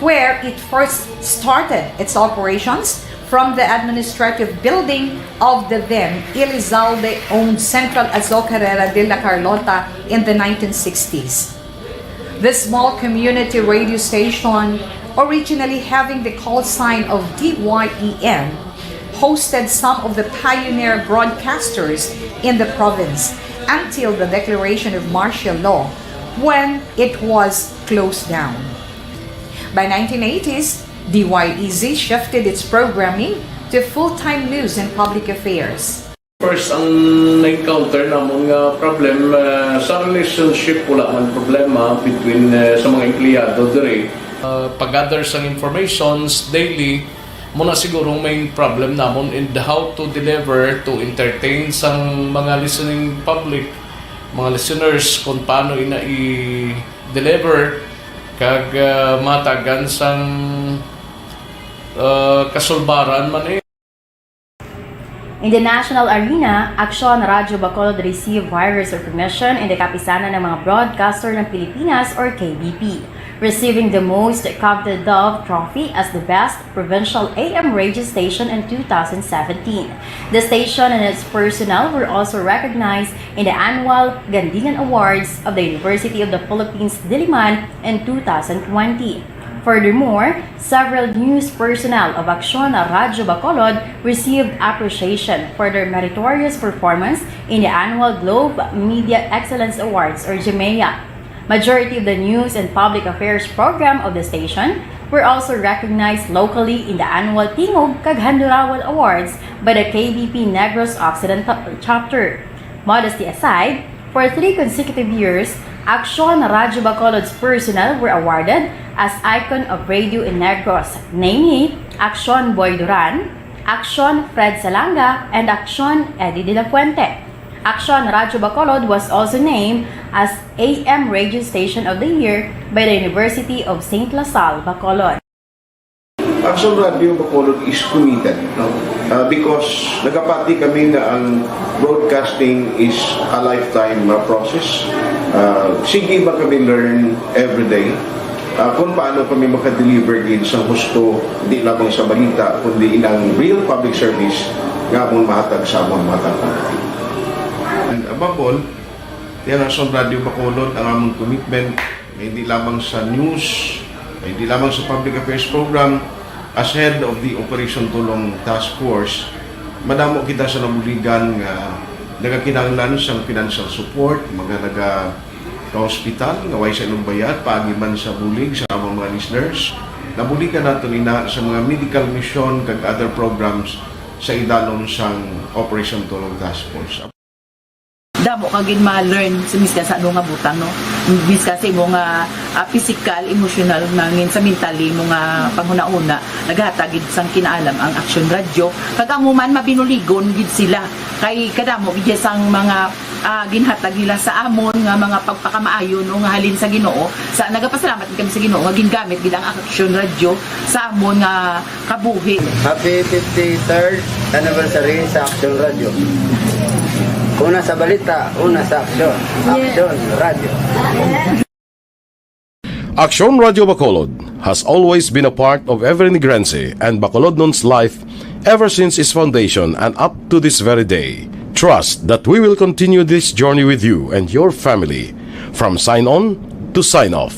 where it first started its operations from the administrative building of the then Elizalde-owned Central Azocarera de La Carlota in the nineteen sixties. The small community radio station, originally having the call sign of D Y E N, hosted some of the pioneer broadcasters in the province until the declaration of martial law, when it was closed down. By nineteen eighties, D Y E Z shifted its programming to full-time news and public affairs. First, ang na-encounter namon nga problem uh, sa relationship, wala man problema between uh, sa mga empleyado diri. Uh, pag-gather sang informations daily, muna siguro ang main problem namon in how to deliver, to entertain sang mga listening public, mga listeners, kung paano ina i-deliver kag uh, matagan sang uh, kasulbaran man eh. In the national arena, Aksyon Radyo Bacolod received virus recognition in the Kapisanan ng mga Broadcaster ng Pilipinas or K B P, receiving the most coveted Dove Trophy as the best provincial A M radio station in two thousand seventeen. The station and its personnel were also recognized in the annual Gandigan Awards of the University of the Philippines Diliman in two thousand twenty. Furthermore, several news personnel of Aksyon Radyo Bacolod received appreciation for their meritorious performance in the annual Globe Media Excellence Awards or GMEA. Majority of the news and public affairs program of the station were also recognized locally in the annual Tingog kag Handurawal Awards by the K B P Negros Occidental Chapter. Modesty aside, for three consecutive years, Aksyon Radyo Bacolod's personnel were awarded as Icon of Radio in Negros, namely Aksyon Boy Duran, Aksyon Fred Salanga, and Aksyon Eddie de la Fuente. Aksyon Radyo Bacolod was also named as A M Radio Station of the Year by the University of Saint La Salle, Bacolod. Aksyon Radio Bacolod is committed, no? Ah, because nagapati kami nga ang broadcasting is a lifetime, ah, process. Ah, sige ba kami learn every day? Ah, kung paano kami makadeliver gid sa husto, di lamang sa balita, kundi inang real public service nga amon mahatag sa amon mga tawo. And above all, ang Aksyon Radio Bacolod, ang amon commitment, hindi lamang sa news, hindi lamang sa public affairs program, as head of the Operation Tulong Task Force, madamo kita sa nabuligan nga nagakinahanglan sang financial support, mga naga ka-hospital nga way sa ilang bayad, paagi man sa bulig sa among mga listeners. Nabuligan nato ina sa mga medical mission kag other programs sa idalom sang Operation Tulong Task Force. Damo ka gid ma-learn sa miskan sa ano nga butang, no? Miskan sa imo nga, ah, physical, emotional, nangin sa mentally mo nga panghunahuna, naghatag gid sang kinaalam ang Aksyon Radyo. Kag amo man, mabinuligon gid sila. Kay kadamo gid sang mga, ah, ginhatag nila sa amon nga mga pagpakamaayo, no, nga halin sa Ginoo. Sa, nagapasalamat gid kami sa Ginoo nga gingamit gid ang Aksyon Radyo sa amon nga kabuhi. Happy fifty-third anniversary sa Aksyon Radyo. Una sa balita, una sa aksyon. Aksyon Radyo. Aksyon Radyo Bacolod has always been a part of every Negrense and Bacolodnon's life ever since its foundation and up to this very day. Trust that we will continue this journey with you and your family, from sign on to sign off.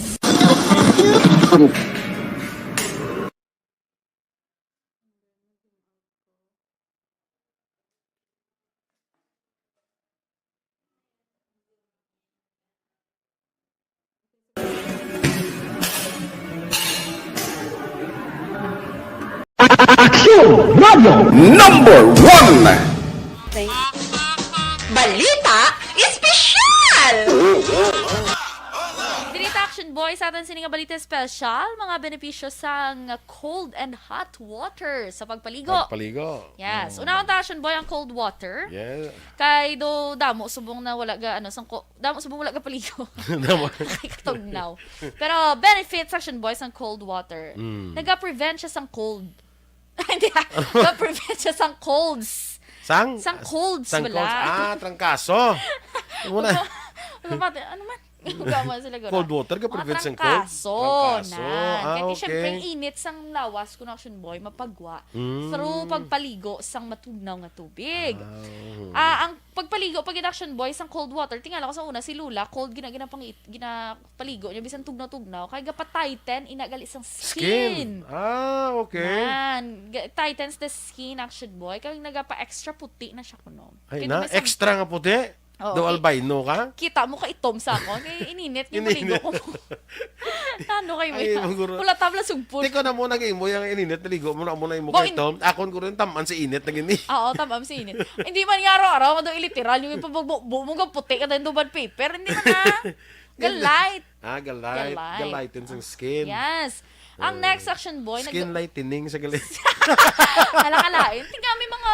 Aksyon Radio number one. Balita Espesyal! Diri ta, Action Boy, sa aton sini nga balita espesyal, mga benepisyo sang cold and hot water sa pagpaligo. Pagpaligo. Yes. Mm. Unahon ta, Action Boy, ang cold water. Yeah. Kay do damo subong na wala ga, ano, sang ko-, damo subong wala ga paligo. Damo. Kay katugnaw. Pero benefits, Action Boy, sang cold water. Mm. Naga-prevent siya sang cold. Hindi, ah. Naga-prevent siya sang colds. Sang? Sang colds, sang bala. Colds. Ah, trangkaso. Ano na? Ano, ano, ano man? Gama sila gura. Cold water ka prevent sang cold? Trangkaso. Trangkaso. Ah, kay okay. Siyempre, ang init sang lawas, kun, Action Boy, mapagwa through pagpaligo sang matugnaw nga tubig. Ah, oo. Ah, ang pagpaligo pa gid, Action Boy, sang cold water. Tingala ko sa una, si Lola, cold gina-, ginapangit-, ginapaligo niya, bisan tugnaw-tugnaw. Kay gapa-tighten ina gali sang skin. Skin. Ah, okay. Nan, ga-, tightens the skin, Action Boy. Kay nagapa-extra puti na siya kuno. Ay, kay na, extra nga puti? Oo, daw kay albino ka? Kita mo ka itom sa akon. Kay ininit niya maligo ko. Ano kayo? Ay, yan? Wala tabla sugpon. Tiko na mo nag-imo yung ininit, naligo mo na mo na imo kay itom. Akon ko rin, taman si init na gini. Oo, taman si init. Hindi man nga araw-araw, mado iliteral, yung ipabagbo mo nga puti ka tayo duban paper. Hindi man na. Galight. Ah, galight. Galight. Galighten sang skin. Yes. Ang next, Action Boy, skin lightening sa gali. Hala ka lain. Tingnan, may mga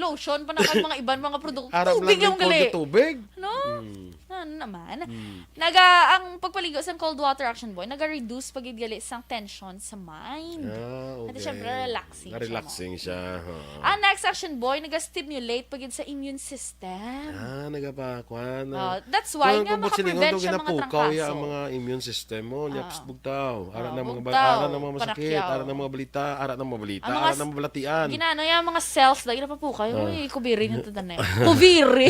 lotion pa na kag mga iban, mga produkto. Tubig lang gali. Tubig. No? Hmm. Ano naman? Hmm. Naga, ang pagpaligo sa cold water, Action Boy, naga-reduce pa gid gali sang tension sa mind. Ah, okay. At syempre, relaxing siya. Relaxing siya, ha. Ang next, Action Boy, naga-stimulate pa gid sa immune system. Ah, nagapa-, kuan, ah. Oh, that's why nga makaprevent siya mga trangkaso. Ang mga immune system mo, nya, psst, bugtaw. Ara na mga ba-, ara na mga masakit, ara na mga balita, ara na mga balita, ara na mga balatian. Ginano yung mga cells, lagi na papukay. Uy, kubiri yung tanan na yun. Kubiri.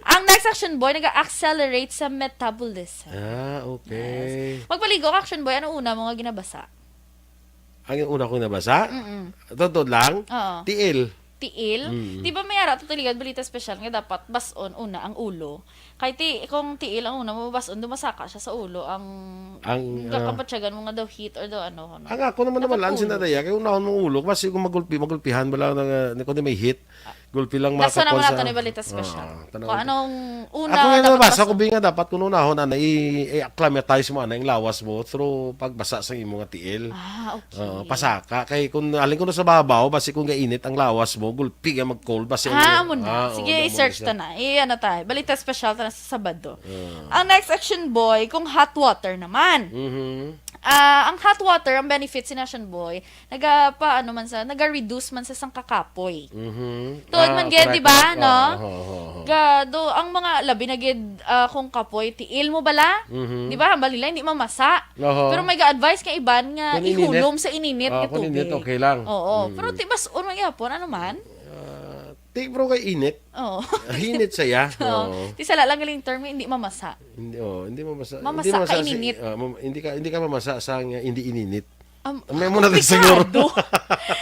Ang next, Action Boy, nag-accelerate sa metabolism. Ah, okay. Yes. Pagpaligo ka, Action Boy, ano una mo nga ginabasa? Ang una kong nabasa? Mm-mm. Totoo lang? Oo. Tiil. Tiil? Mm. Di ba may ara to tuligan balita special nga dapat bas-on una ang ulo? Kay ti, kung tiil ang una mo, bas-on, dumasaka siya sa ulo. Ang, Ang, ang ah, kabatyagan mo nga daw heat or daw ano, ano. Ang ako naman, naman, Nakapulo. Sina daya, kay unahon mong ulo, basi kung magulpi, magulpihan ba lang, na, na, kung di may heat, gulpi lang. Laso naman makakuha nato sa ni Balita Special. Ah, tanaw. Kung anong una Ako nga nabasa ko, dapat bi nga dapat kung unahon, ana, i-, i-acclimatize mo, ana, yung lawas mo through pagbasa sa imo nga tiil. Ah, okay. Oo, pasaka. Kay kung alin ko na sa babaw, basi kung gainit ang lawas mo, gulpi nga mag-cold, basi Ah, ang amo na. Ah, oo, Sige, amo na i-search siya. Ta na. I-, ano ta, balita special ta na sa Sabado. Ah. Ang next, Action Boy, kung hot water naman. Mhm. Ah, ang hot water, ang benefits ni Action Boy, naga, pa, ano man sa, naga-reduce man sa sangkakapoy. Mhm. Tuod man Ah, gid, correct, di ba, correct. no? Oo, oo, oo, oo. Ga, do, ang mga labi na gid, ah, kung kapoy, tiil mo bala? Mhm. Di ba? Hambal nila, hindi mamasa. Oho. Pero may ga-advise nga iban nga Kung ininit. ihulom sa ininit Ah, nga kung init, tubig. okay lang. Oo. Mm. Pero ti, bas-on man gyapon, ano man? Ah, ti, bro, kay init. Oo. Ah, init saya. Oo. Oo. Ti sala lang galing term, hindi mamasa. Hindi, oh, hindi mamasa. Mamasa Hindi mamasa ka sa, ininit. ah, mam-, hindi ka, hindi ka mamasa sa nga hindi ininit. Am, May mo na komplikado. siguro.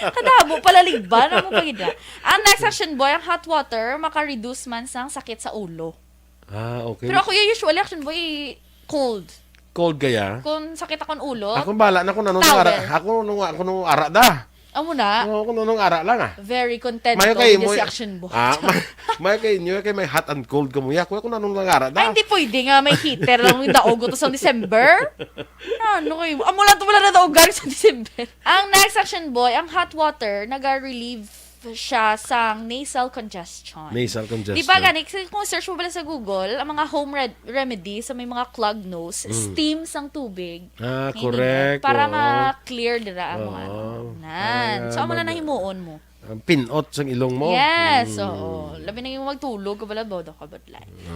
Kadamo pala liban, amo pa gid na. Ang next, Action Boy, ang hot water, maka-reduce man sang sakit sa ulo. Ah, okay. Pero ako, yung usually, Action Boy, cold. Cold kaya? Kung sakit akong ulo, Ako bala na kung anong towel. ara. Ako nung, ako nung ara da. Amo na. Oo, kung anong ara lang, ah. Very content Mayo ko kay niya mo, si Action Boy. ah, may, mayo kay inyo, kay may hot and cold ka mo. Ya, ako, ako nung ara da. Ay, hindi pwede nga may heater lang yung daog to sa December. Ano kayo? Amo lang to wala na daogan sa December. Ang next, Action Boy, ang hot water, naga-relieve siya sang nasal congestion. Nasal congestion. Di ba gani, kasi kung search mo pala sa Google, ang mga home red-, remedy sa may mga clog nose, Mm. steam sang tubig. Ah, Hindi correct. na. Para Oo. ma-clear dira ang Oo. ano. Nan. Para So, amo na mag- nahimuon mo. Ang pinot sang ilong mo. Yes, Mm. oo. Labi na yung magtulog ka pala, bodo ka ba?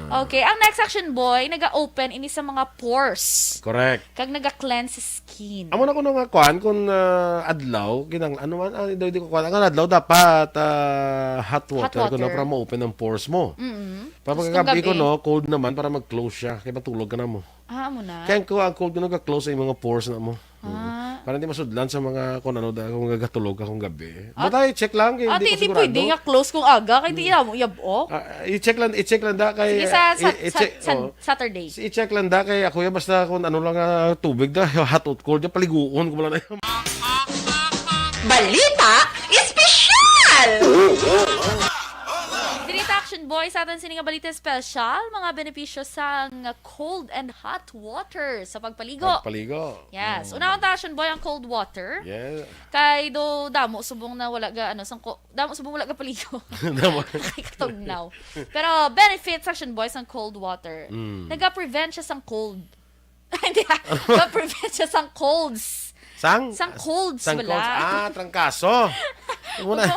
Ah. Okay, ang next, Action Boy, naga-open ini sa mga pores. Correct. Kag naga-cleanse skin. Amo na kuno nga kuan, kung, ah, adlaw, kinang-, ano man, ah, di, di ko kuan. Ang adlaw dapat, ah, hot Hot water kuno water. para ma-open ang pores mo. Mm-mm. Para Tapos pagkagabi kung gabi? kuno, cold naman para mag-close siya. Kaya matulog ka na mo. Ah, amo na. Kaya ko ang cold kuno ga-close ang mga pores na mo. Ah. Para hindi masudlan sa mga kung ano da, kung gagatulog ka kung gabi. At But I check lang, kay Ate, hindi ko hindi sigurado. pwede nga close kung aga, kay di mo yabok. Ah, i-check lang, i-check lang da kay, Sige, sa, sa, i-, i-check, sa, sa oh. Saturday. Si i-check lang da kay ako yan, basta kung ano lang, ah, tubig da, hot or cold, yan, paliguon ko lang na yan. Balita Espesyal! Diri ta, Action Boy, sa aton sini nga balita espesyal, mga benepisyo sang cold and hot water sa pagpaligo. Pagpaligo. Yes. Mm. Unahon ta, Action Boy, ang cold water. Yeah. Kay do damo subong na wala ga, ano, sang ko-, damo subong wala ga paligo. Damo. Kay katugnaw. Pero benefits, Action Boy, sang cold water. Mm. Naga-prevent siya sang cold. Hindi, ah. Naga-prevent siya sang colds. Sang? Sang colds Sang bala. colds. Ah, trangkaso. Muna. Ano,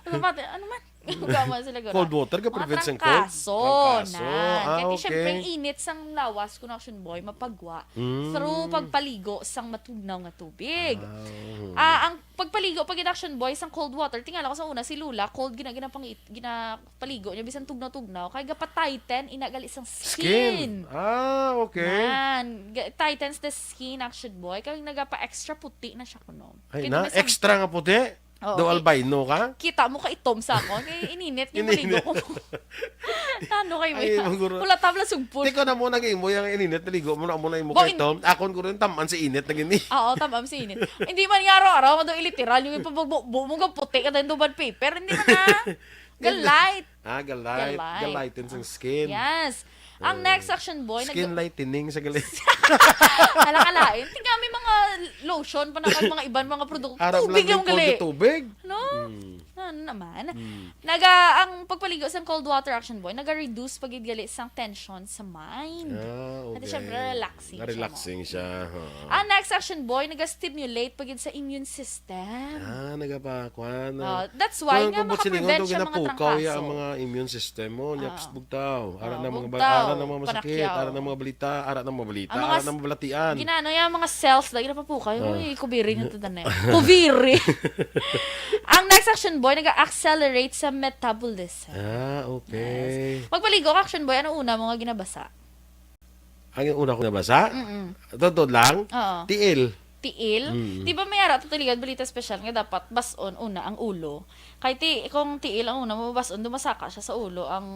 ano ba, ano man? Gama sila gura. Cold water ka Mga prevent sang cold? trangkaso, Trangkaso. nan. Ah, Kaya okay. siyempre, ang init sang lawas, kung Action Boy, mapagwa Mm. through pagpaligo sang matugnaw nga tubig. Ah, oo. Ah, ang pagpaligo pag Action Boy sang cold water, tingala ko sa una, si Lola, cold gina-, ginapangit-, ginapaligo niya, bisan tugnaw-tugnaw, kay gapa-tighten, ina gali sang Skin. skin. Ah, okay. Nan, ga-, tightens the skin, Action Boy, kay nagapa-extra puti na siya kuno. Ay, Kay na, may sang- extra nga puti? Oo, Daw ki-, albino ka? kita mo ka itom sa akon. Kay ininit nga Ininit. maligo ko. Ano kayo Ay, yan? maguro. Wala tabla sugpon. Tiko na mo nag-imo yung ininit, naligo mo na mo na imo Bo, kay in- Tom. Akon ko rin taman sa init na gini. Oo, taman sa init. Hindi man nga araw-araw, nga daw iliteral yung ipabugbo mo nga puti ka dahil duman paper. Hindi man na. Galight. Ah, galight. Galight. Galight in sa skin. Yes. Ang Oo. next, Action Boy, nag- Skin lightening sa gali. Hala, kalain. Tingnan, may mga lotion pa na kag mga iban, mga produkto. Arap Tubig lang lang yung gali. cold tubig. No? Mm. Ano naman? Mm. Naga, ang pagpaligo sa cold water, Action Boy, naga-reduce pa gid gali sang tension sa mind. Ah, At okay. syempre, relaxing siya, Relaxing no? siya, oo. Ang next, Action Boy, naga-stimulate pa gid sa immune system. Ah, nagapa-, kuan, Oh, ah. that's why Kuan, nga kung buot silingon, makaprevent daw siya mga ginapukaw ya ang trangkaso. mga immune system mo, nya, Ah. psst, bugtaw. Ara Ah, na mga ba-, bugtaw, ara na mga masakit, panakyaw. ara na mga balita, ara na mga balita, Ang mga ara na s-, mga balatian. ginano ya, mga cells, lagi na papukaw. Ah. Uy, kubiri nga to, tanay. Kubiri. Ang next, Action Boy, nag-accelerate sa metabolism. Ah, okay. Yes. Magpaligo ka, Action Boy, ano una mo nga ginabasa? Ang una ko nabasa? Mm-mm. Totoo lang? Oo. Tiil. Tiil? Mm. Di ba may ara to tuligan balita special nga dapat bas-on una ang ulo? Kay ti, kung tiil ang una mo, bas-on, dumasaka siya sa ulo. Ang,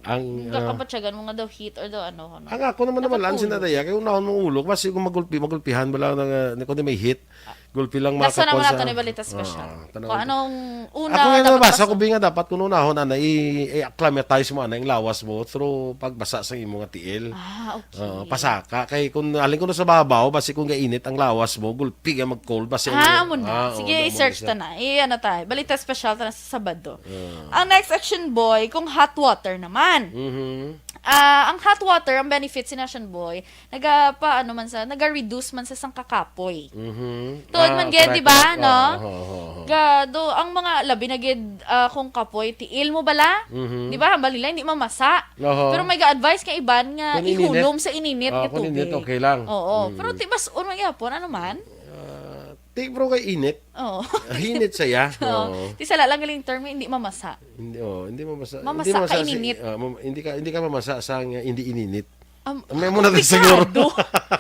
Ang, ang ah, kabatyagan mo nga daw heat or daw ano, no? Ang ako naman, naman, Dapat lang ulo. Sinadaya, kay unahon mong ulo, basi kung magulpi, magulpihan mo lang, na, na, kung di may heat, gulpi lang. Nasa naman makakuha nato sa ni Balita Special. Ah, tanaw Kung ko. Anong una Ako nga dapat nabasa basa? Ko, bi nga dapat kung unahon, ana, i-, i-acclimatize mo, ana, yung lawas mo through pagbasa sa imo nga tiil. Ah, okay. Oo, pasaka. Kay kung alin ko na sa babaw, basi kung gainit ang lawas mo, gulpi ka mag-cold, basi Ah, ang amo na. Ah, oo, Sige, amo na i-search siya. Ta na. I-ano ta. Balita special ta na sa Sabado. Ah. Ang next, Action Boy, kung hot water naman. Mhm. Ah, ang hot water, ang benefits ni Action Boy, naga pa, ano man sa, naga-reduce man sa sangkakapoy. Mhm. Tuod man Ah, gid, correct, di ba, correct. No? Oo, oo, oo, oo. Gado, ang mga labi na gid, ah, kung kapoy, tiil mo bala? Mhm. Di ba? Hambal nila, hindi mamasa. Oho. Pero may ga-advise ka iban nga Kung ininit. Ihulom sa ininit Ah, nga kung init, tubig. Okay lang. Oo. Mm. Pero ti mas un man gyapon, ano man? Ah, ti, bro, kay init. Oo. Hinit saya. Oo. Oo. Ti sala lang galing term, hindi mamasa. Hindi, oh, hindi mamasa. Mamasa Hindi mamasa ka si- ininit. Ah, mam- hindi ka hindi ka mamasa sa nga hindi ininit. Am- May muna na siguro. Komplikado.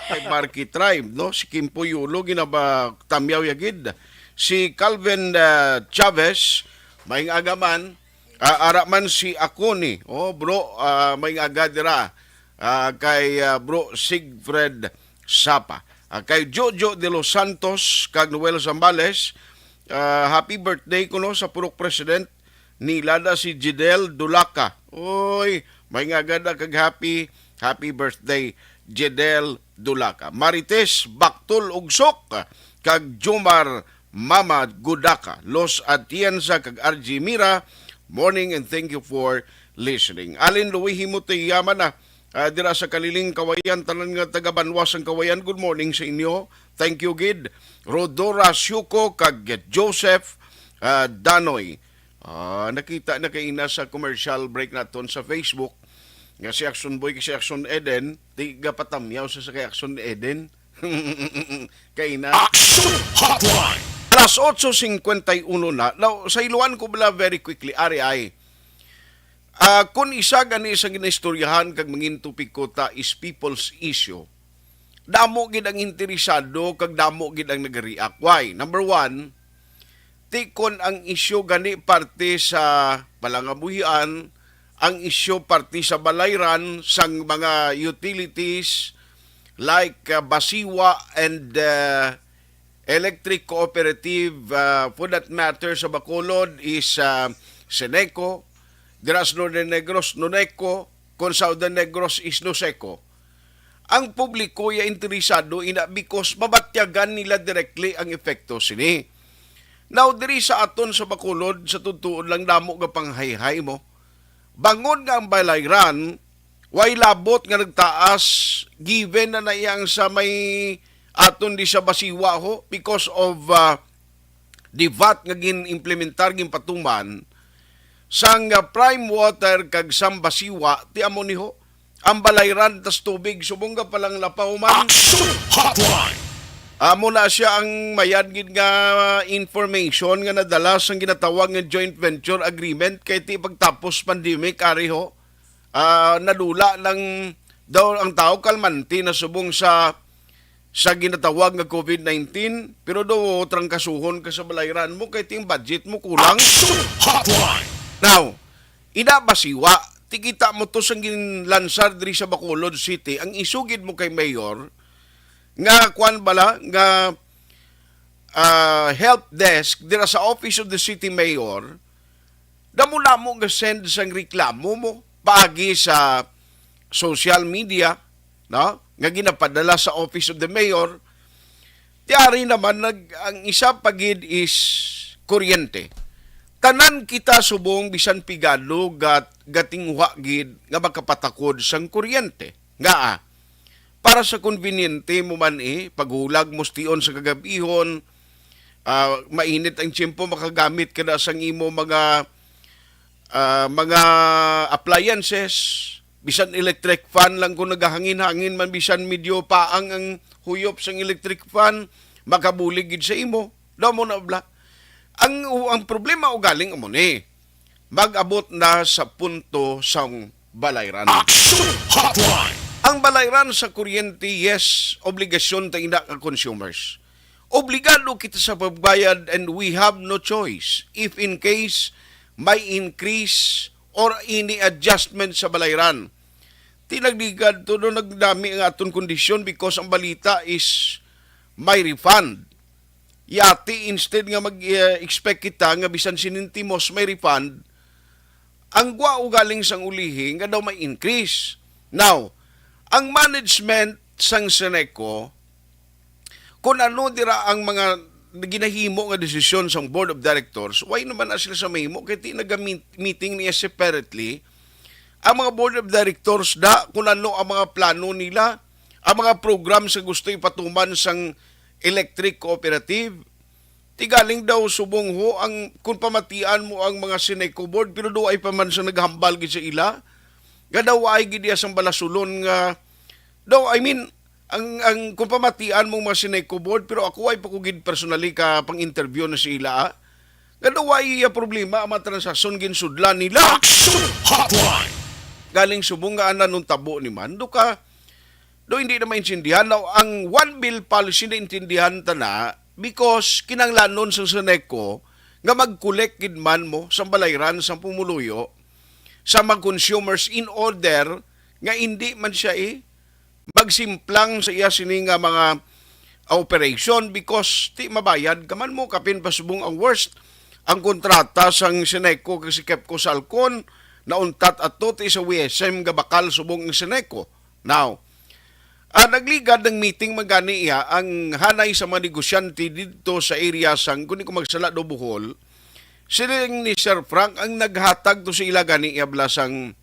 Kay Marky Tribe, no? Si Kimpo Yulo, ginaba tamyaw yagid. Si Calvin, ah, Chavez, maayong aga man. Ah, ara man si Akoni. Oh, bro, ah, maayong aga dira. Ah, kay, ah, bro Siegfried Sapa. Ah, kay Jojo de los Santos, kag Noel Zambales, ah, happy birthday kuno sa purok president. Nilada si Jidel Dulaca. Oy, maayong aga da kag happy, happy birthday, Jidel Dulaca. Marites Bactol Ugsok, kag Jomar Mama Gudaka. Los Atienza kag R G Mira, morning and thank you for listening. Alin Louis Himutiyama na, ah, dira sa Kaliling, Kawayan, tanan nga taga Banwa sang Kawayan, good morning sa inyo. Thank you gid. Rodora Siuko kag Joseph, ah, Danoy. Ah, nakita na kay ina sa commercial break naton sa Facebook nga si Action Boy kay si Action Eden, di gapatamyaw sa, sa kay Action Eden. Kay na. Action Hotline. Alas otso cincuenta y uno na. Now, sa iluan ko bala very quickly, ari ay. Ah, kung isa gani sa ginaistoryahan kag mangin topiko ta is people's issue, damo gid ang interesado kag damo gid ang nag-react. Why? Number one, ti kon ang isyu gani parte sa palangabuhian, ang isyu parte sa balayran sang mga utilities like, uh, Basiwa and, uh, Electric Cooperative, uh, for that matter, sa Bacolod is, uh, Seneco, dira sa Northern Negros, Noneco, kung Southern Negros is Noseco. Ang publiko ya interesado ina because mabatyagan nila directly ang epekto sini. Now, diri sa aton sa Bacolod, sa totoo lang, damo nga panghayhay mo. Bangod nga ang balayran, way labot nga nagtaas, given na na iyang sa may aton di sa Basiwa ho, because of, ah, the vat nga gin-implementar, ginpatuman, sang, ah, Prime Water kag sang Basiwa, ti amo ni ho, ang balayran tas tubig, subong nga palang lapaw man. Action Hotline. Amo na siya ang mayad gid nga information nga nadala sang ginatawag nga joint venture agreement kay ti pagtapos pandemic, ari ho. Ah, nadula lang daw ang tao, kalmante na subong sa, sa ginatawag nga covid nineteen, pero daw trangkasuhon ka sa balayran mo kay ting budget mo kulang. Action Hotline. Now, ina Basiwa, ti kita mo to sang ginlansar diri sa Bacolod City, ang isugid mo kay Mayor, nga kwan bala, nga, ah, help desk dira sa Office of the City Mayor, damo-damo nga send sang reklamo mo paagi sa social media, no? Nga ginapadala sa Office of the Mayor. Ti ari naman nag, ang isa pa gid is kuryente. Tanan kita subong bisan pigado gat, gatinguha gid nga makapatakod sang kuryente. Ngaa, para sa konbiniyente mo man, eh, paghulag mo stion sa kagabihon, ah, mainit ang tiyempo, makagamit ka na sang imo mga, ah, mga appliances, bisan electric fan lang kung nagahangin-hangin man, bisan medyo paang ang huyop sang electric fan, makabulig gid sa imo. Daw mo na bla. Ang, ang problema ugaling amo ni, mag-abot na sa punto sang balayran. Action Hotline. Ang balayran sa kuryente, yes, obligasyon ta ina nga consumers. Obligado kita sa pagbayad and we have no choice if in case may increase or any adjustment sa balayran. Tinagligad to no nagdami ang aton kondisyon because ang balita is may refund. Yati, instead nga mag-expect kita nga bisan sinintimos may refund, ang gwa ugaling sang ulihi nga daw may increase. Now, ang management sang Seneco, kung ano dira ang mga ginahimo nga desisyon sang Board of Directors, why naman na sila sa mahimo? Kay ti naga-meeting niya separately ang mga Board of Directors da kung ano ang mga plano nila, ang mga program sa gusto ipatuman sang electric cooperative. Ti galing daw subong ho ang, kung pamatian mo ang mga Seneco board, pero do ay pa man sa naghambal gid sa ila. Nga daw ay gid iya sang balasulon nga, daw, I mean, ang, ang, kung pamatian mo mga Seneco board, pero ako ay pa ko gid personally ka pang-interview na sa ila, ah. Nga daw ay iya problema ang mga transaksyon ginsudlan nila. Action Hotline! Galing subong nga ana nung tabo ni man, do ka, do hindi na maintindihan. Now, ang one bill policy na intindihan ta na because kinanglanon sa Seneco nga mag-collect gid man mo sa balayran sa pumuluyo sa mga consumers in order nga hindi man siya, eh, magsimplang sa iya sini nga mga operation because ti mabayad ka man mo, kapin pa subong ang worst, ang kontrata sang Seneco kag si Kepco Salcon nauntat ato ti sa W S M nga bakal subong ang Seneco. Now, ah, nagligad ng meeting magani iya ang hanay sa mga negosyante didto sa area sang, kung di ko magsala, do Bohol. Siling ni Sir Frank ang naghatag to sa ila gani iya bala sang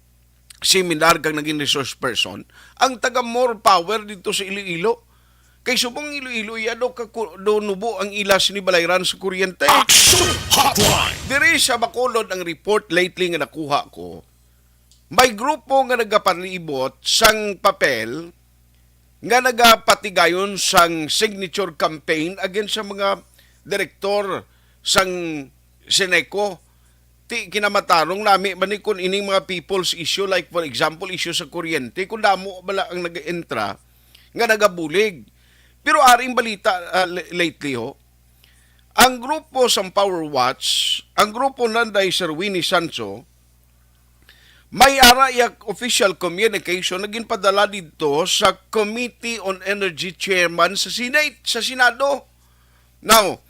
seminar kag naging resource person, ang taga More Power didto sa Iloilo. Kay subong Iloilo iya do, ka, do nubo ang ila sini balayran sa kuryente. Action Hotline! Diri sa Bacolod ang report lately nga nakuha ko. May grupo nga nagapalibot sang papel nga nagapatigayon sang signature campaign against sa mga direktor sang Seneco. Ti kinamatarong nami man ni kung ining mga people's issue, like for example, issue sa kuryente, kung damo bala ang nag-entra nga nagabulig. Pero aring balita, ah, l-, lately ho, ang grupo sang Power Watch, ang grupo nanday Sir Winnie Sancho, may ara iya official communication na ginpadala didto sa Committee on Energy Chairman sa Senate, sa Senado. Now,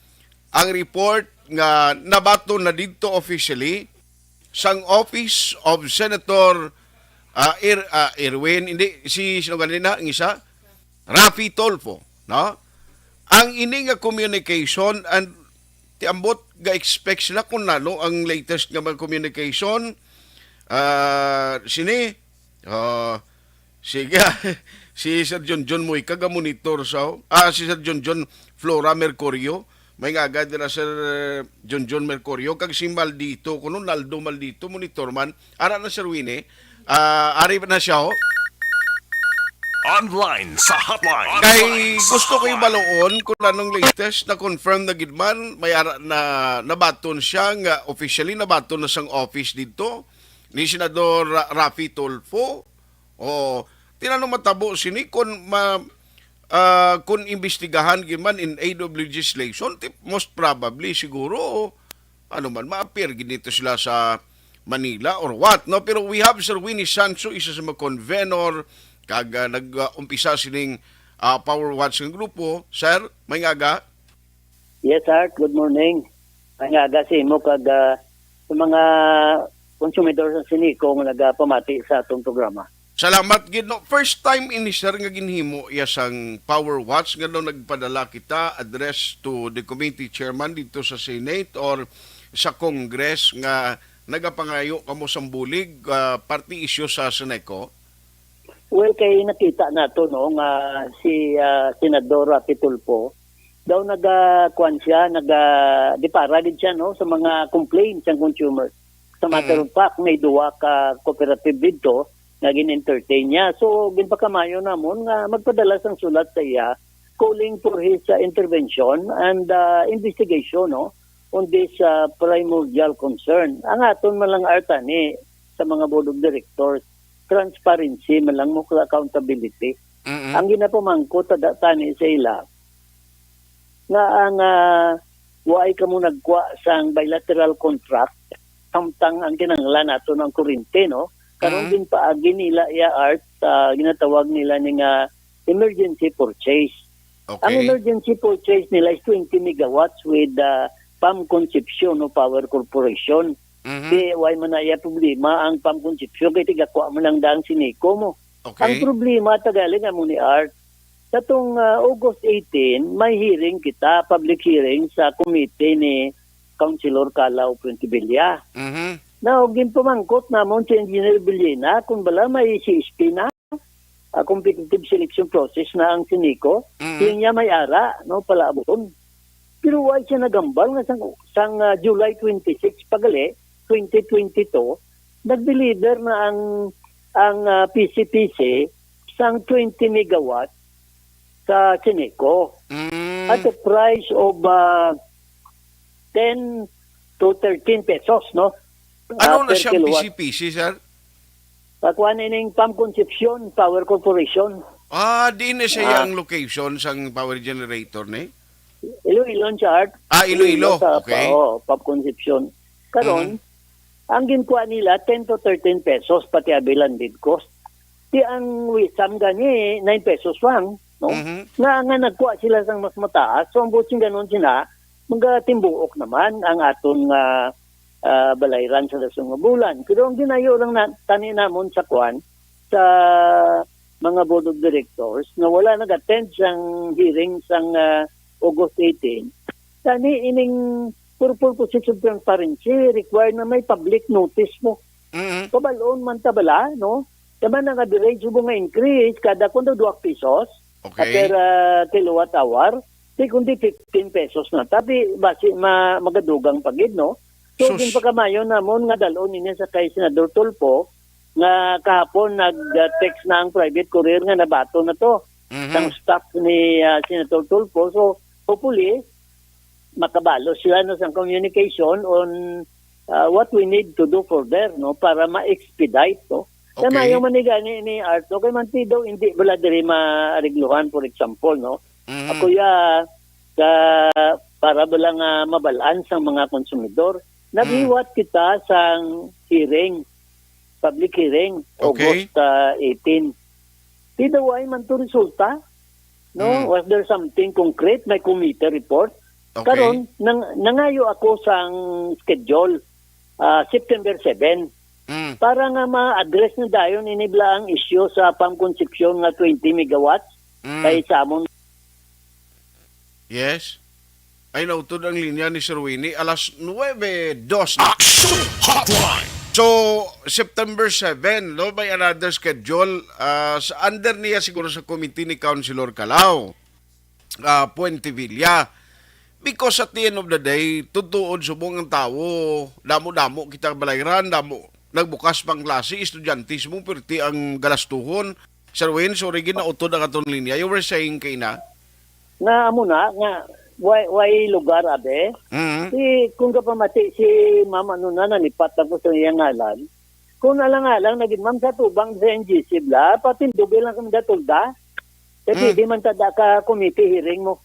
ang report nga nabaton na didto officially sang Office of Senator, ah, Er-, ah, Erwin, hindi, si, sino ganina, ang isa? Raffy Tulfo, no? Ang ini nga communication, and ti ambot ga-expect sila kung nano ang latest nga mga communication. Ah, sini, ah, sige, si Sir Junjun Muica ga-monitor sa, ah, si Sir Junjun Flora Mercurio, may nga agad nila Sir, eh, Junjun Mercurio, kag si Maldito, kuno Naldo Maldito, monitor man. Ara na, Sir Winnie. Ah, ari na siya, oh. Online sa hotline. Kay gusto ko ibaloon kung anong latest, na confirm na gid man, may ara na nabaton siya nga officially nabaton na sang office dito ni Senador Ra-, Raffy Tulfo. O, tinanong matabo sini kung ma-, ah, kung imbestigahan gid man in aid of legislation, ti-, most probably siguro, ano man, ma-appear gid dito sila sa Manila or what, no? Pero we have Sir Winnie Sancho, isa sa mga convenor, kag, ah, nag-umpisa sining, ah, Power Watch nga grupo. Sir, may nga aga? Yes, Art. Good morning. May nga aga sa imo kag, ah, sa mga konsumidor sa Seneco nga nagapamati sa atong programa. Salamat gid, no. First time ini, sir, nga ginhimo iya sang Power Watch nga daw nagpadala kita address to the committee chairman dito sa Senate or sa Congress nga nagapangayo kamo sang bulig, ah, party issue sa Seneco? Well, kay nakita nato, no, nga si, ah, Senador Raffy Tulfo daw naga, kuwan siya, naga, di para gid siya, no, sa mga complaints sang consumer. Sa matter Mm. of fact, may duwa ka cooperative dito nga gin-entertain niya. So, ginpakamayo namon nga magpadala sang sulat sa iya calling for his, uh, intervention and, uh, investigation, no, on this, uh, primordial concern. Ang aton man lang artani sa mga board of directors, transparency man lang mo, accountability. Mm-mm. Ang ginapamangkot ta-, tani sa ila, nga ang, ah, waay kamo nagkuha sang bilateral contract, samtang ang kinahanglan nato ang kurente, no? Karon Mm. ginpaagi nila iya, Art, sa ginatawag nila ni nga emergency purchase. Ang Okay. emergency purchase nila is twenty megawatts with, ah, Pam Concepcion o Power Corporation. Mhm. Di, way man na iya problema ang Pam Concepcion, kay tigakuha man lang daan si Nico mo. Ang Okay. problema, tagali nga mo ni Art, katong, ah, August eighteen, may hearing kita, public hearing sa committee ni Councilor Calao Fuentebella. Mhm. Now, ginpamangkot namon si Engineer Villena kung bala may C S P na, ah, competitive selection process na ang Sinico. Mhm. Siling niya may ara, no, palaabon. Pero why siya nagambal nga sang, sang, ah, July twenty-six pa gali, twenty twenty-two, nag-deliver na ang, ang, ah, P C P C sang twenty megawatt sa Sinico Mm. at the price of, ah, ten to thirteen pesos, no? Ano Ah, na per siyang kilowatt. P C P C, sir? Pakuha na ining Pam Concepcion Power Corporation. Ah, di na siya Ah. ang location sang power generator ni? Iloilo, Chart. Ah, Iloilo. Iloilo sa Okay. pa-, oh, Pam Concepcion. Karon, Mhm. ang ginkuha nila, ten to thirteen pesos, pati abi landed cost. Di ang wisam gani, nine pesos lang, no? Mhm. Nga, nga nagkuha sila sang mas mataas. So, ang buot sing ganon sina, magatimbuok naman ang aton nga, ah, balayran sa dasong nga bulan. Pero ang ginayo lang na, tani namon sa kwan, sa mga board of directors nga wala nag-attend sang hearing sang, ah, August eighteen, tani ining for purposes of transparency, required na may public notice mo. Mhm. Pabalon man ta bala, no? Tama na nga, average mo nga increase, kada kundo dua pesos Okay. per, ah, kilowatt hour, di kundi fifteen pesos na. Tapi, basi, ma-, magadugang pa gid, no? So, Sus. ginpakamayo namon nga dalon ini sa kay Senador Tulfo, nga kahapon nag-text na ang private courier nga nabaton na to Mhm. sang staff ni, ah, Senator Tulfo. So, hopefully, makabalo sila, no, sang communication on, ah, what we need to do further, no, para ma-expedite, no. Kaya Okay. mayo man ni gani ni Art, no, kay man ti daw hindi bala diri maarigluhan, for example, no. Mhm. Ako ya, sa, para bala nga mabalaan sang mga konsumidor, naghiwat kita sang hearing, public hearing, Okay. August, ah, eighteen. Di daw ay man to resulta, no? Mm. Was there something concrete? May committee report? Okay. Karon, nang-, nangayo ako sang schedule, ah, September seven. Mm. Para nga ma-address na dayon ini bala ang issue sa Pam Concepcion nga twenty megawatts Mm. kay sa amon. Yes. Ay, nautod ang linya ni Sir Winnie. Alas nuebe dos na. Action Hotline! So, September seven, no, may another schedule, ah, sa under niya siguro sa committee ni Councilor Calao, ah, Puentevilla. Because at the end of the day, tutuod subong ang tawo, damo-damo kita balayran, damo, nagbukas pang klase, estudyante mo, pirti ang galastuhon. Sir Win, sorry, gid nautod ang aton linya. You were saying kay na? Nga amo na, nga way, way lugar, abe. Mhm. Si, kung kapamati, si Ma'am, ano na, nalipat ako sa iyang ngalan. Kung alang-alang, naging ma'am sa tubang sa N G C bla, patindugi lang kami datulda. Kay Mm. pwede man tada ka committee hearing mo.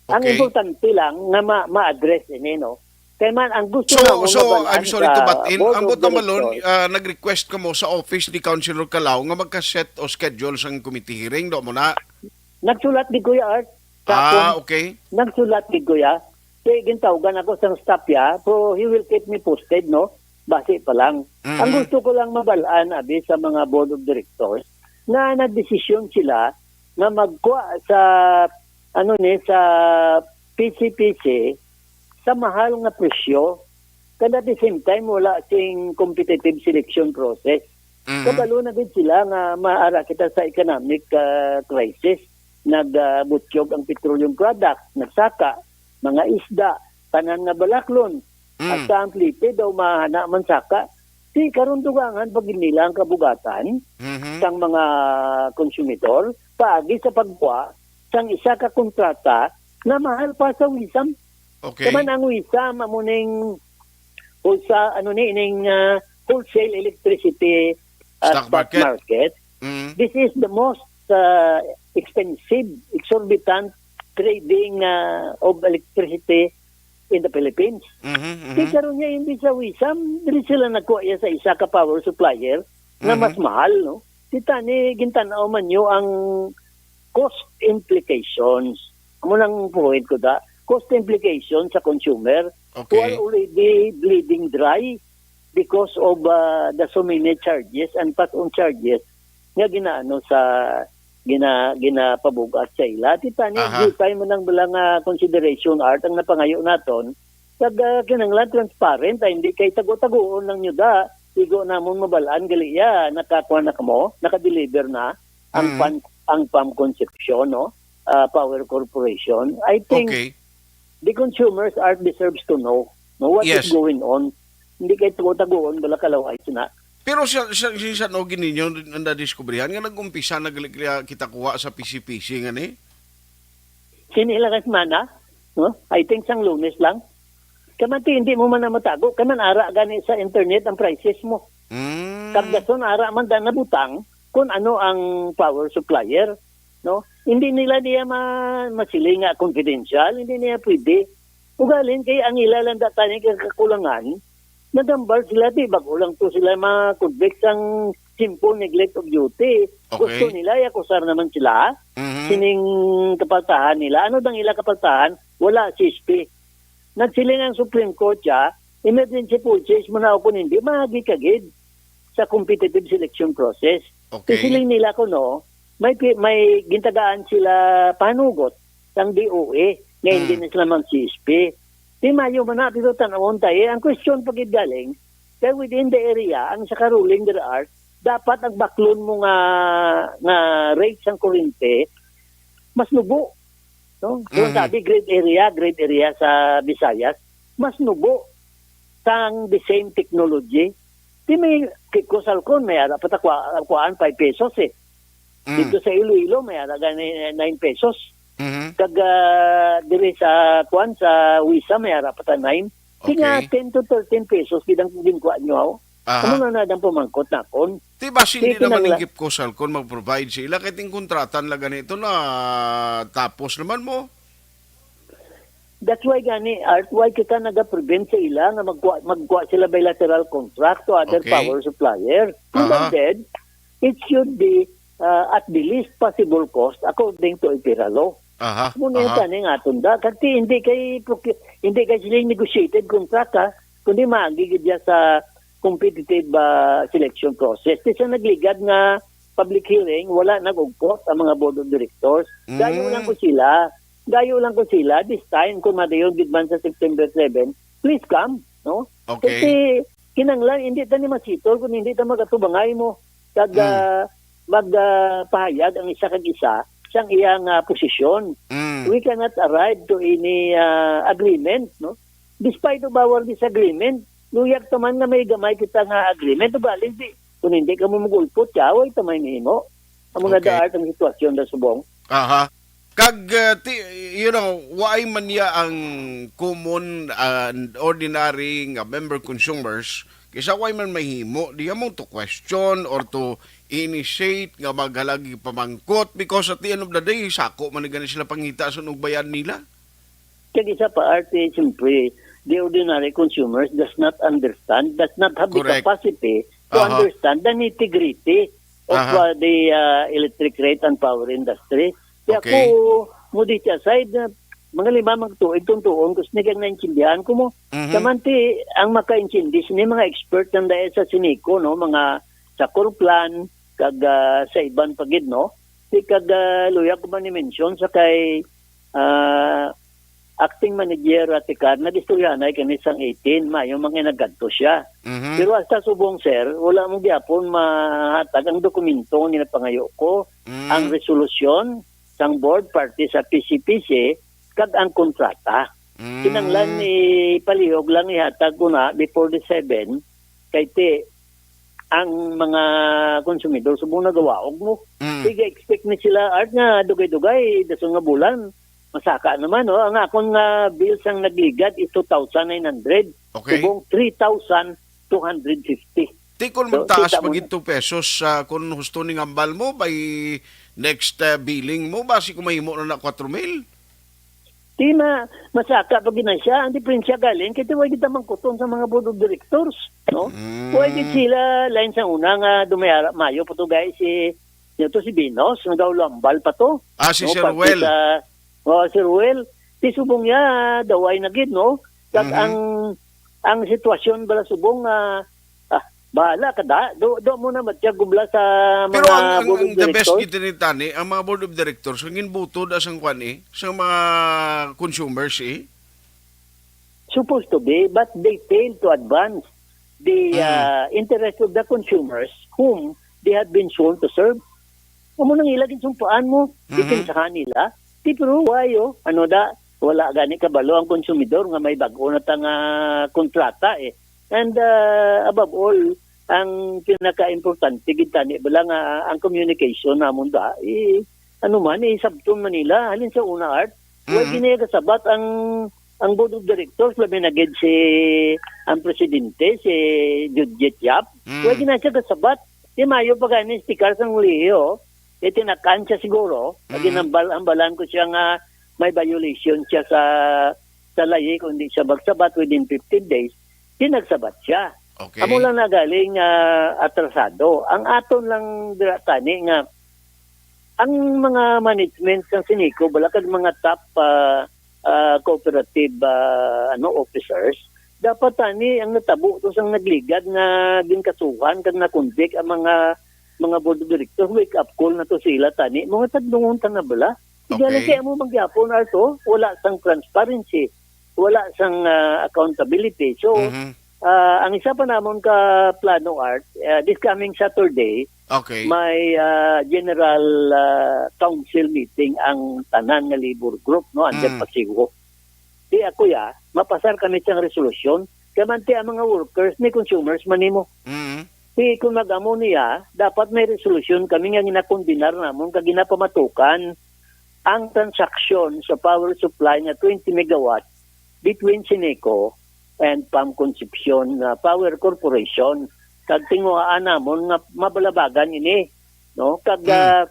Ang Okay. importante lang nga ma-, ma-address ini, no? Kay man, ang gusto So, na mo so, mabalaan I'm sorry to sa butt in. Board Ang of butang balon, Directors. ah, nag-request ka mo sa office ni Councilor Calao nga magka-set o schedule sang committee hearing, do mo na? Nagsulat di Kuya Art. Sa Ah, akon, okay. Nagsulat di Kuya. Kay gintawgan ako sang staff ya, pero he will keep me posted, no? Basi pa lang. Mhm. Ang gusto ko lang mabalaan, abi, sa mga board of directors, nga nagdesisyon sila nga magkuha sa, ano ni, sa P C P C sa mahal nga presyo, kag at the same time, wala sing competitive selection process. Mhm. Kabalo na gid sila nga maara kita sa economic, ah, crisis. Nag, ah, butyog ang petroleum products, nagsaka, mga isda, tanan nga balaklon, Mm. hasta ang plite daw mahana man saka. Di karon dugangan pa gid nila ang kabugatan Mhm. sang mga konsumidor paagi sa pagkuha sang isa ka kontrata nga mahal pa sa wisam. Okay. Taman ang wisam amo ning wholesa-, ano ni, ning, ah, wholesale electricity, ah, Stock stock market. market. Mm. This is the most, ah, expensive, exorbitant trading, ah, of electricity in the Philippines. Mhm, mhm. Kay karon niya, hindi sa WISA, diri sila nagkuha iya sa isa ka power supplier nga Mhm. mas mahal, no? Kita ni, gintan-aw man niyo ang cost implications. Amo nang point ko da, cost implications sa consumer who are Okay. already bleeding dry because of, ah, the so many charges and pass-on charges nga ginaano sa gina-, ginapabug-at sa ila. Kita ni, Aha. Gipay mo nang bala nga consideration, Art, ang napangayo naton. Kag, ah, kinahanglan transparent, ay hindi kay tago-tagoon lang nyo da. Igo namon mabalaan gali ya, nakakuha na kamo, nakadeliver na ang Mm. pan-, ang PAM Concepcion, no? Ah, Power Corporation. I think Okay. the consumers are deserves to know, no, what is Yes. going on. Hindi kay tago-tagoon, bala kalaway sina. Pero siya, siya, siya, siya, no, gininyo na nadiskubrihan nga nag-umpisa na gali kaya kita kuha sa P C P C nga ni? Sini lang ka semana, no? I think sang Lunes lang. Kamanti, hindi mo man na matago. Kaman ara gani sa internet ang prices mo. Mm. Kag dason ara man da nabutang kung ano ang power supplier, no? Hindi nila niya ma-, masiling nga confidential, hindi niya pwede. Ugalin kay ang ila lang da tani kay kakulangan, nagambal sila, di, bag-o lang to sila ma-convict sang simple neglect of duty. Okay. Gusto nila, yakusar naman sila. Mhm. Sining kapaltahan nila. Ano dang ila kapaltahan? Wala C S P. Nagsiling ang Supreme Court siya, emergency purchase mo na o kung hindi, maagi ka gid sa competitive selection process. Okay. Siling nila kuno, may pi-, may gintagaan sila panugot sang D O A nga hindi Hmm. na sila mag-C S P. Di mayo man na, pero tan-awon tayo. Ang question pa gid galing, kay within the area, ang sa karuling there are, dapat ang baklon mo nga, nga rate sang kurente, mas nubo. No? Kung Mhm. sabi, grid area, grid area sa Visayas, mas nubo sang the same technology. Di may kay Cosalcon, may ara pa ta kwa-, kuhaan, five pesos eh. Mm. Dito sa Iloilo, may ara gani nine pesos. Mhm. Kag, ah, diri sa, kuan, sa WISA, may ara pa ta nine. Di nga, Okay. Ten to thirteen pesos gid ang ginkuha nyo, aw. Aha. Amo na na ang pamangkot nakon. Di ba, hindi Di naman kinangla- ang Gipco Salcon mag-provide sila? Kay ting kontratan lang ganito na tapos naman mo. That's why gani, Art, why kita naga-prevent sa ila nga magkuha, magkuha sila bilateral contract to other Okay. power supplier? Aha. Provided, it should be, uh, at the least possible cost according to EPIRA law. Aha, Muna yung aha. taning atong da. Kasi hindi kay procu-, hindi kay sila yung negotiated contract, ha? Kundi magigid niya sa competitive, ah, selection process. Kasi sa nagligad nga public hearing, wala nag-ugpot ang mga board of directors. Gayo Mm. lang ko sila. Gayo lang ko sila. This time, kung madayon gid man sa September seven, please come, no? Okay. Kasi kinanglan, hindi ta ni masitol kung hindi ta magatubangay mo. Kag, Mm. ah, mag, ah, pahayag ang isa kag isa sang iyang, ah, posisyon. Mm. We cannot arrive to any, ah, agreement, no? Despite of our disagreement, luyag ta man nga may gamay kita nga agreement. Ugaling di, kung hindi kamo mag-ulpot, kaaway ta may mahimo. Ang mga Okay. daart ang sitwasyon na subong. Aha. Kag, uh, ti-, you know, waay man niya ang common and ordinary nga member consumers, kisa waay man mahimo, di mo to question or to initiate nga maghalagi pamangkot because at the end of the day, sako man gani sila pangita sa nugbayan nila. Kag isa pa, Arte, siyempre, the ordinary consumers does not understand, does not have the Correct. capacity to Aha. understand the nitty-gritty of, Aha. uh, the, uh, electric rate and power industry. Kaya Okay. ako, modesty aside, uh, mga lima, mga tuig, tuntuon, kasi nagang naintindihan ko mo. Mhm. Samanti, ang makaintindi, sini mga expert ng dahil sa Sinico, no? Mga sa Corplan, kag, ah, sa iban pa gid, no? Di kag, ah, luya ko man ni-mention sa kay, ah, acting manager Raticar, nag-istoryahanay kami sang eighteen, maayo man nga nagkadto siya. Mhm. Pero hasta subong, sir, wala mo gyapon mahatag ang dokumento nga ginapangayo ko, Mm. ang resolusyon sang board parte sa P C P C kag ang kontrata. Mm. Kinanglan ni palihog lang ihatag ko na before the seven, kay ti ang mga konsumidor subong nagawaog mo. Mm. Sige, expect ni sila, Art, nga dugay-dugay, dason nga bulan, masaka naman, no? Ang akon nga bill sang nagligad is two thousand nine hundred. Okay. Subong three thousand two hundred fifty. Ti kung So, magtaas kita mo pag na. two pesos, ah, kung husto ning hambal mo, by next, ah, billing mo, basi kung mahimo na na kwatro mil? Di ma-, masaka pa gina siya. Ang diperensya galing, kay way kita mangkuton sa mga board of directors, no? Mm. Way gid sila, lain sa una nga dumayara, mayo pa to, guys, si, yun to, si Venus, nga daw lambal pa to. Ah, si No, Sir parte Ruel. sa, oh, si Ruel. Di subong niya, daway na gid, no? Kag Mhm. ang, ang sitwasyon bala subong nga, ah, bahala ka da. Do, do mo na matyag gubla sa Pero mga ang, ang, board of ang the best directors. gid ni tani, ang mga board of directors, ang ginbuto da sang kwan eh, sa mga consumers eh. Supposed to be, but they fail to advance the Mm. uh, interest of the consumers whom they had been sworn to serve. Amo nang ila ginsumpaan mo, Mhm. depensahan nila. Di pero why, oh? Ano da, wala gani kabalo ang konsumidor nga may bag-o na ta nga kontrata eh. And uh, above all, ang pinaka-importante gid tani bala nga ang communication namon da, eh, ano man, eh, sabton man nila. Halin sa una, Art, way Mhm. gina gasabat ang, ang board of directors, labi na gid si, ang presidente, si Judgette Yap. Mm. Way gina siya gasabat. Di mayo pa gani sticker sang liyo. Itinakan siya siguro. Mm. Ginambal-ambalan ko siya nga may violation siya sa, sa layi kung di siya magsabat within fifteen days. Di nagsabat siya. Okay. Amo lang na galing, ah, atrasado. Ang aton lang dira tani nga ang mga management sang Sineco, bala kag mga top, ah, ah, cooperative, ah, ano, officers, dapat tani ang natabo to sang nagligad nga ginkasuhan kag na-convict ang mga, mga board of directors. Wake up call na to sila tani. Mga tagdungon ta na bala. Igala Okay. kay amo mangyapon, Arto, wala sang transparency, wala sang, ah, accountability. So, Mhm. ah, ang isa pa namon ka plano, Art, ah, this coming Saturday, Okay. may, ah, general, ah, council meeting ang tanan nga labor group, no, under Mm. PASEGO. Di ako ya, mapasar kami sang resolusyon. Kaya man ti ang mga workers ni consumers man nimo. Mm. Di kung mag-amo niya, dapat may resolusyon kami nga ginakondenar namon kag ginapamatukan ang transaksyon sa power supply nga twenty megawatt between Sineco and Pam Concepcion nga Power Corporation. Kag tinguhaan namon nga mabalabagan ini, no? Kag, Mm. ah,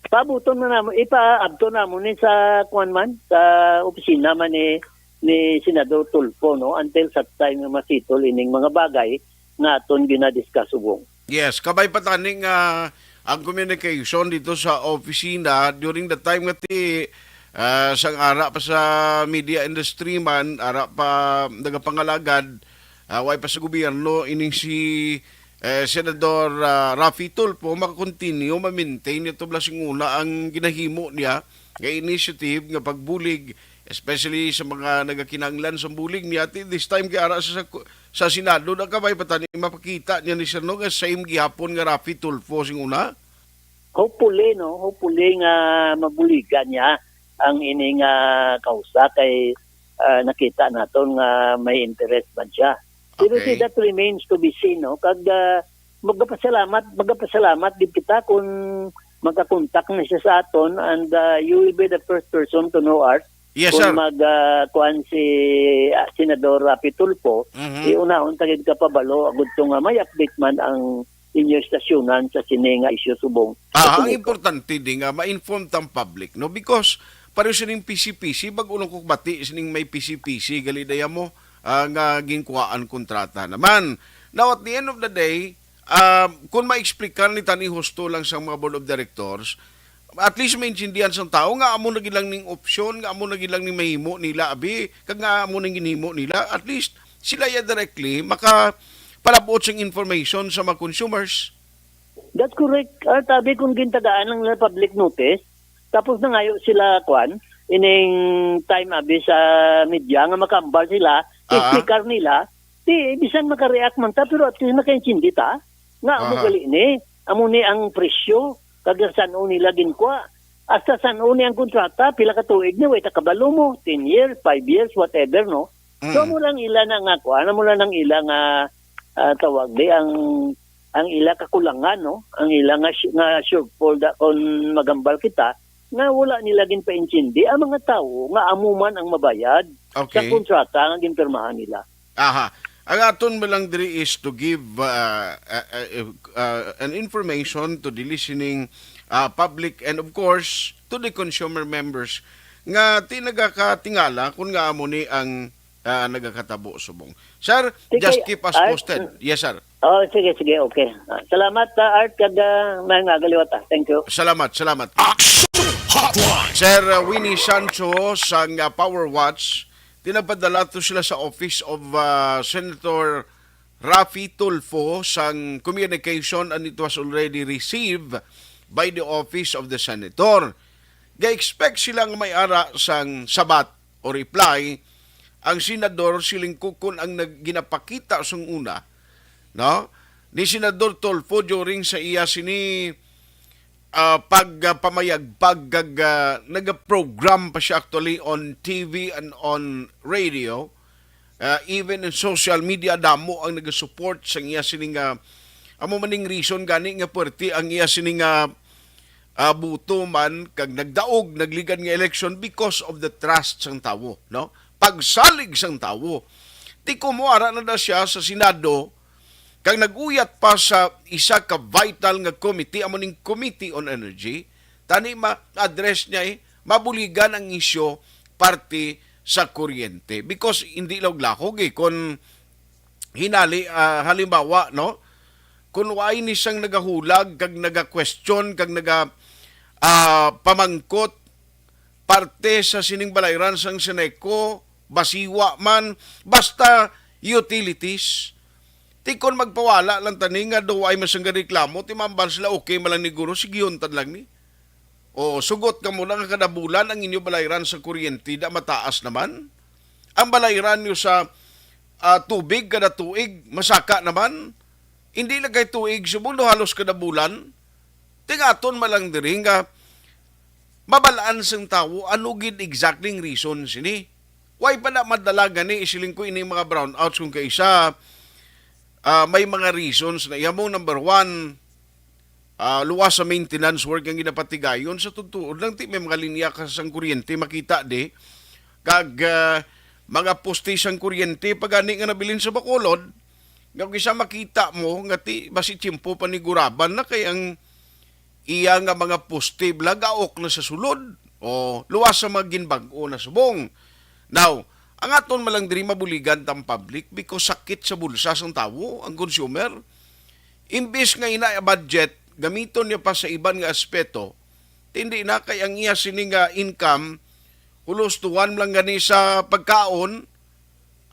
paabuton na namon, ipaabto namon ni sa kuwan man, sa opisina man ni, ni Senador Tulfo, no? Until such time nga masitol ining mga bagay nga aton ginadiscuss subong. Yes, kabay pa tani nga ang communication dito sa opisina during the time nga ti, ah, sang ara pa sa media industry man, ara pa nagapangalagad, ah, way pa sa gobyerno, ining si, eh, Senador, ah, Raffy Tulfo makakontinue, ma-maintain nito bala sing una ang ginahimo niya nga initiative nga pagbulig, especially sa mga nagakinahanglan sa bulig niya. Ti this time kay ara sa, sa, sa Senado na, kabay pa tani mapakita niya ni sir, no, nga same gihapon nga Raffy Tulfo sing una. Hopefully, no, hopefully nga mabuligan niya ang ini nga kausa kay, ah, nakita naton nga may interest man siya. Pero Okay. see, that remains to be seen, no? Kag, ah, magapasalamat, magapasalamat gid kita kung makakontak na siya sa aton, and, ah, you will be the first person to know, Art, Yes, kung sir. mag, ah, kuan si, ah, Senador Raffy Tulfo, Mhm. iunahon ta gid ka pabalo, agud to nga may update man ang inyo estasyonan sa sini nga isyu subong. Ah, ang Sa Sineco. importante di nga ma-inform tang public, no? Because pareho sining P C P C, bag-o lang ko bati sining may P C P C, gali daya mo, ah, nga ginkuhaan kontrata naman. Now, at the end of the day, ah, kung ma-explicar ni tani husto lang sa mga board of directors, at least maintindihan sang tao nga amo na gid lang ning opsyon, nga amo na gid lang ning mahimo nila, abi, kag nga amo nang ginhimo nila. At least, sila ya directly makapalabot sing information sa mga consumers. That's correct. Ah, tabi kung gintagaan lang nila public notice, tapos nangayo sila, kwan, ining time abi sa media nga makambal sila, Ah. speaker nila, di, bisan makareact man ta, pero at least makaintindi ta. Nga, amo Aha. gali ni, amo ni ang presyo, kag san-o nila ginkwa. Hasta san-o ni ang kontrata, pila ka tuig ni, way ta kabalo mo, ten years, five years, whatever, no? So, Mm. amo lang ila na nga, kwan, amo lang ang ila nga, ah, tawag di, ang, ang ila kakulangan, no? Ang ila nga sh-, nga shortfall da, kung magambal kita, nga wala nila ginpaintindi ang mga tawo nga amo man ang mabayad sa Okay. kontrata nga ginpirmahan nila. Aha. Ang aton mo lang diri is to give, uh, uh, uh, uh, an information to the listening, uh, public and, of course, to the consumer members nga ti nagakatingala kung nga amo ni ang, ah, nagakatabo subong. Sir, sige, just keep us Art. Posted. Yes, sir. Oh, sige, sige, okay. Ah, salamat, ah, Art, kag, ah, may nga galiwat, ah. Thank you. Salamat, salamat. Action Hotline. Sir, uh, Winnie Sancho sang, uh, Power Watch, tinagpadala to sila sa office of, uh, Senator Raffy Tulfo sang communication, and it was already received by the office of the senator. Ga-expect sila nga may ara sang sabat o reply ang senador siling kukon ang nag-, ginapakita sang una, no? Ni Senador Tulfo during sa iya sini, ah, pag, ah, pamayagpag kag, ah, nagaprogram pa siya actually on T V and on radio, ah, even in social media, damo ang nagasupport sa iya sini nga, amo maning reason gani nga puwerte ang iya sini nga, ah, buto man kag nagdaog, nagligad nga election because of the trust sang tawo, no? Pagsalig sang tawo. Ti kung moara na da siya sa Senado, kag nag-uyat pa sa isa ka vital nga committee, amo ning Committee on Energy, tani ma-address niya, eh, mabuligan ang isyu parte sa kuryente. Because hindi lahog-lahog, eh, kung hinali, ah, halimbawa, no? Kung waay ni siyang nagahulag, kag naga-question, kag naga, ah, pamangkot, parte sa sining balayran sang Seneco, basiwa man, basta utilities. Ti kon magpawala lang tani nga daw ay masangga reklamo, ti mambal sila, "Okay man lang ni guro, sige, untan lang ni." O, sugot ka mo lang nga kada bulan ang inyo balayran sa kuryente, da mataas naman. Ang balayran nyo sa, ah, tubig kada tuig, masaka naman. Hindi lang kay tuig, subong daw halos kada bulan. Tingaton man lang diri nga mabalaan sang tawo ano gid exactly ang reason sini. Why pa na madala gani isiling ko ini mga brownouts kung kaisa, ah, may mga reasons na iya mo. Number one, ah, luwas sa maintenance work ang ginapatigayon. Sa totoo lang, ti may mga linya ka sang kuryente makita di. Kag, ah, mga poste sang kuryente pa gani nga nabilin sa Bacolod, nga kung isa makita mo, nga ti, basi tiyempo pa ni Guraban na kay ang iya nga mga poste bala gaok na sa sulod. O, luwas sa mga ginbag-o na subong. Now, ang aton man lang diri mabuligan tang public because sakit sa bulsa sang tawo, ang consumer. Imbis nga ina budget, gamiton niya pa sa iban nga aspeto, ti hindi na kay ang iya sini nga income, hulustuhan lang gani sa pagkaon,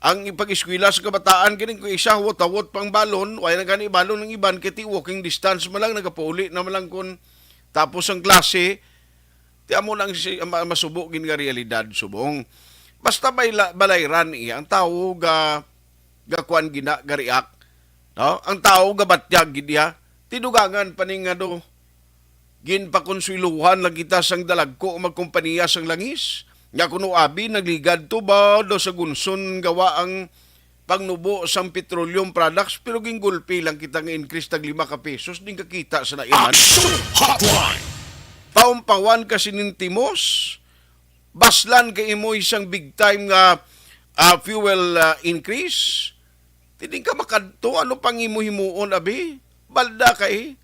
ang pag-eskwela sa kabataan, kining kung isa, hawot-hawot pang balon, wala na gani balon ang iban, kay ti walking distance man lang, nagapauli na man lang kun tapos ang klase, ti amo lang si, ma-, masubo gid nga realidad subong. Basta may la-, balayran iya, ang tawo ga, ga kuan gina, ga react, no? Ang tawo gabatyag gid iya. Ti dugangan pa ni nga do, ginpakonsueluhan lang kita sang dalagko o magkumpaniya sang langis. Nga kuno abi, nagligad to ba daw sa gunson gawa ang pangnubo sang petroleum products, pero gingulpi lang kita nga increase tag lima ka pesos, din kakita sa naiman. Action Hotline! Paumpawan ka sinintimos, baslan ka imo isang big time nga, ah, fuel, ah, increase. Ti di ka makadto, ano pang imo himuon, abi? Balda kay.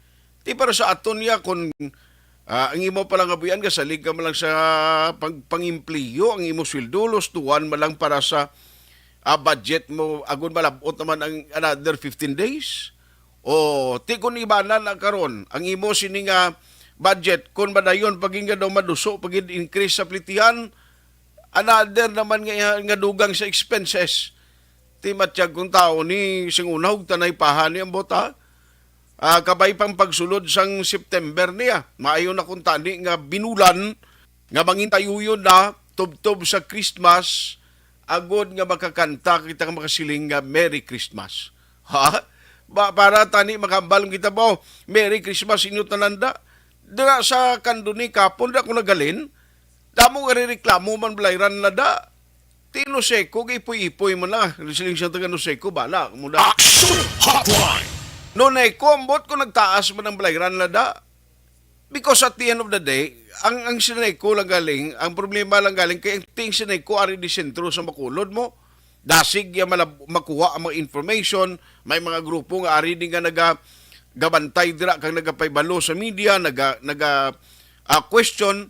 Ti para sa aton niya, kung, ah, ang imo pala nga buyan, kasalig ka man lang sa pag-, pang-empleyo, ang imo sweldo, lustuan man lang para sa, ah, budget mo, agud malabot naman ang another fifteen days. O, ti kun ibana na karon, ang imo sini nga budget, kun madayon pa gid nga daw maduso pa gid increase sa plitihan, another naman nga, nga dugang sa expenses. Ti matyag kung tawo ni sing una, hugtanay paha ni ang bota. Ah, kabay pang pagsulod sang September niya. Maayo na kung tani nga binulan nga mangintayuyon na tubtob sa Christmas, agod nga makakanta kita nga makasiling nga Merry Christmas. Ha? Ba, para tani makahambal kita ba, "Merry Christmas inyo tanan da." Dira sa Candoni kapon, da ko nagalin. Damo nga reklamo man balayran na da. Ti Noseco, giipoy-ipoy man na. Siling sa taga Noseco, bala mo da. Action Hotline! Noneco, ambot ko nagtaas man ang balayran na da. Because at the end of the day, ang, ang Seneco lang galing, ang problema lang galing kay ang ting Seneco ari di sentro sa Bacolod mo. Dasig ya malab-, makuha ang mga information, may mga grupo nga ari din nga naga-, gabantay dira kag nagapaybalo sa media, naga, naga, ah, question.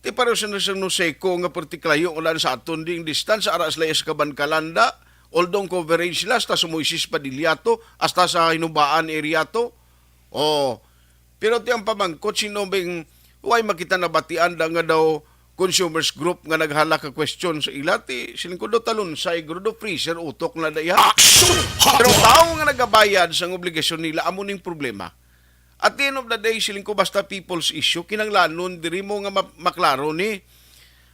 Di pareho sa, sa Noseco nga perti kalayo nga lang sa aton ding distansya, ara sila sa Kabankalanda, although ang coverage nila hasta sa Moises Padilla to, hasta sa Hinubaan area to. Oh, pero ti ang pamangkot, sino bing, why makita nabatian da nga daw consumers group nga naghala ka question sa ila, ti siling ko daw talunsay, guro daw freezer utok na da iya. Action Pero Hotline! Tao nga nagabayad sang obligasyon nila, amo ning problema. At the end of the day, siling ko, basta people's issue, kinahanglanon diri mo nga ma-, maklaro ni.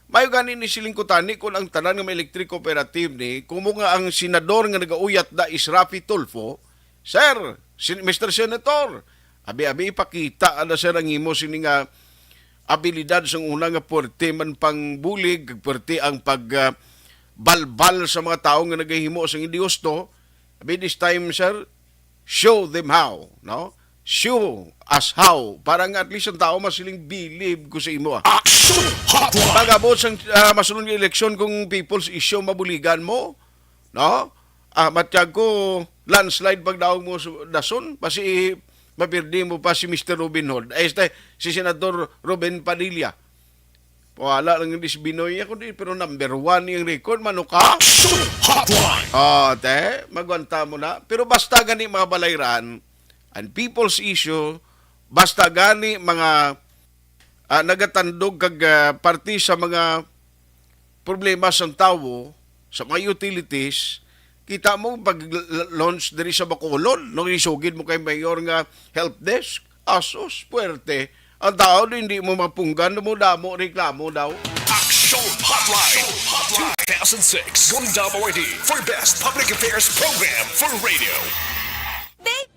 Mayo gani ni siling ko tani kung ang tanan nga mga electric cooperative ni, kumo nga ang senador nga nagauyat da is Raffy Tulfo, Sir, Sen-, Mister Senator, abi-abi ipakita na, sir, ang imo sini nga abilidad sang una nga puwerte man pang bulig, kag puwerte ang pag, ah, balbal sa mga tawo nga nagahimo sang hindi husto. Abi, this time, sir, show them how, no? Show us how. Para nga at least ang tao masiling, "Bilib ko sa imo, ah." Action Hotline! Pag-abot sang, ah, masunod nga eleksyon, kung people's issue mabuligan mo, no? Ah, matyag ko, landslide pagdaog mo sa dason, basi mapirdi mo pa si Mister Robin Hood. Ay, este, si Senator Robin Padilla. Wala lang yung disbinoy ako di, pero number one yung record, mano ka? Action Hotline! Oh, te, magwanta mo na. Pero basta gani, mga balayran, ang people's issue, basta gani mga, ah, nagatandog kag, ah, parte sa mga problema sang tawo, sa mga utilities, kita mo pag l-, l-, launch diri sa Bacolod, no, isugid mo kay Mayor nga help desk, asos, puwerte. Ang tao, hindi mo mapunggan, mo damo reklamo daw. Action Hotline two thousand six, Gundam Awardee for Best Public Affairs Program for Radio.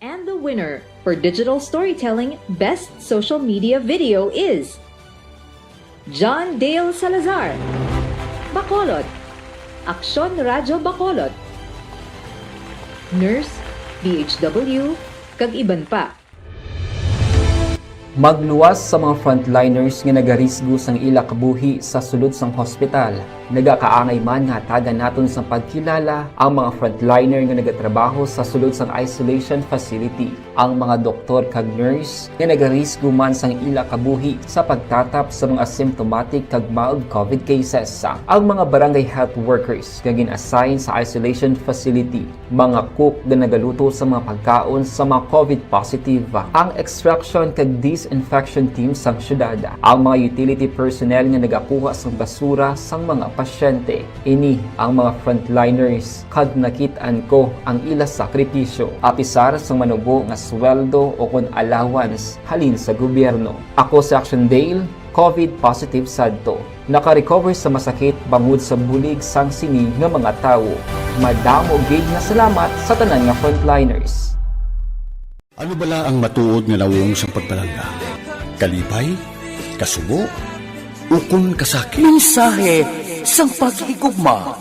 And the winner for digital storytelling best social media video is John Dale Salazar, Bacolod, Aksyon Radyo Bacolod, Nurse, D H W, kag iban pa. Magluwas sa mga frontliners nga nagarisgo sang ila kabuhi sa sulod sang hospital. Nagakaangay man nga hatagan naton sang pagkilala ang mga frontliner nga nagatrabaho sa sulod sang isolation facility, ang mga doktor kag nurse nga nagarisgo man sang ila kabuhi sa pagtatap sa mga asymptomatic kag mild covid cases, ang mga barangay health workers nga gin-assign sa isolation facility, mga cook nga nagaluto sa mga pagkaon sa mga covid positive, ang extraction kag disinfection team sang syudad, ang mga utility personnel nga nagakuha sang basura sang mga pasyente. Ini ang mga frontliners, kag nakit-an ko ang ila sakripisyo, apisar sang manubo nga sweldo o kon allowance halin sa gobyerno. Ako si Action Dale, covid positive sadto. Naka-recover sa masakit bangod sa bulig sang sini nga mga tawo. Madamo gid nga salamat sa tanan nga frontliners. Ano bala ang matuod nga nawong sang pagpalangga? Kalipay? Kasubo? Ukon kasakit? Mensahe sang paghigugma.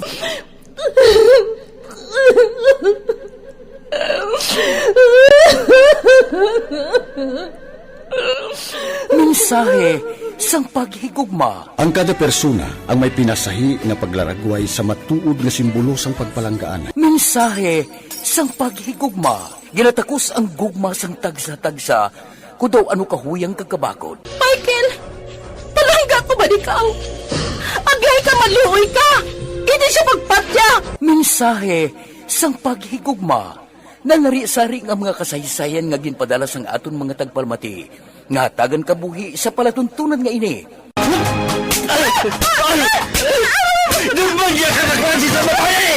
Mensahe sang paghigugma. Ang kada persona ang may pinasahi nga paglaragway sa matuod nga simbolo sang pagpalanggaan. Mensahe sang paghigugma. Ginatakos ang gugma sang tagsa-tagsa, kudaw ano kahuyang kag kabakod. Michael, palangga ko ba ikaw? Agay ka, maluoy ka! Hindi siya magpatya! Mensahe sang paghigugma. Nanari-sari nga mga kasaysayan nga ginpadala sang aton mga tagpalamati nga hatagan kabuhi sa palatuntunan nga ini. Ay! Ay! Ay! Gumagya ka na klase sa babae!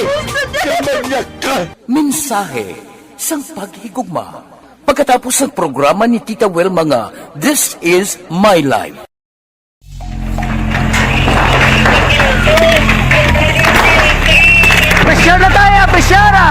Gumagya ka! Mensahe sang paghigugma. Pagkatapos ng programa ni Tita Wilma nga This Is My Life. Presyar na tayo! Presyar na!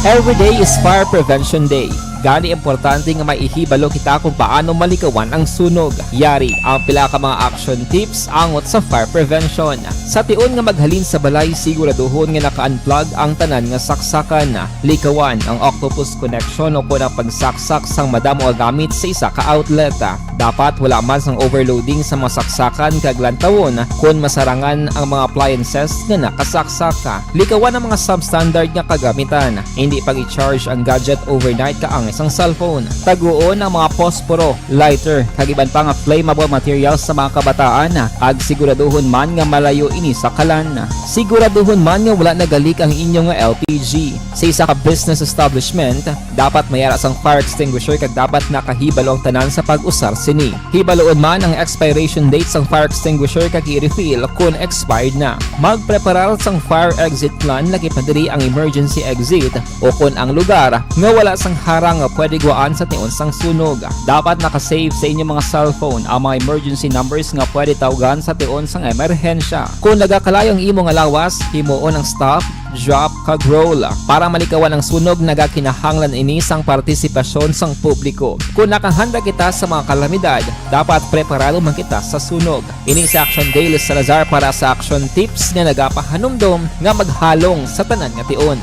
Every day is Fire Prevention Day. Gani, importante nga may ihibalo kita kung paano malikawan ang sunog. Yari ang pila ka mga action tips angot sa fire prevention. Sa tion nga maghalin sa balay, siguraduhon nga naka-unplug ang tanan nga saksakan. Likawan ang octopus connection o kon ang pagsaksak sang madamo nga gamit sa isa ka outlet. Dapat wala man sang overloading sa mga saksakan kag lantawon kon masarangan ang mga appliances nga nakasaksak. Likawan ang mga substandard nga kagamitan. Hindi pag-i-charge ang gadget overnight kaangay sang cellphone. Taguon ang mga posporo, lighter, kag iban pa nga flammable materials sa mga kabataan, kag siguraduhon man nga malayo ini sa kalan. Siguraduhon man nga wala nagalik ang inyo nga L P G. Sa isa ka business establishment, dapat may ara sang fire extinguisher kag dapat nakahibalo ang tanan sa pag-usar sini. Hibaluon man ang expiration date sang fire extinguisher kag i-refill kon expired na. Magpreparar sang fire exit plan, laki pa diri ang emergency exit o kon ang lugar nga wala sang harang nga pwede gwaan sa tion sang sunog. Dapat naka-save sa inyo mga cellphone ang mga emergency numbers nga pwede tawgan sa tion sang emerhensya. Kon nagakalayo ang imo nga lawas, himuon ang stop, drop, kag roll. Para malikawan ang sunog, nagakinahanglan ini sang partisipasyon sang publiko. Kon nakahanda kita sa mga kalamidad, dapat preparado man kita sa sunog. Ini si Action Daily Salazar para sa Action Tips nga nagapahanumdom nga maghalong sa tanan nga tion.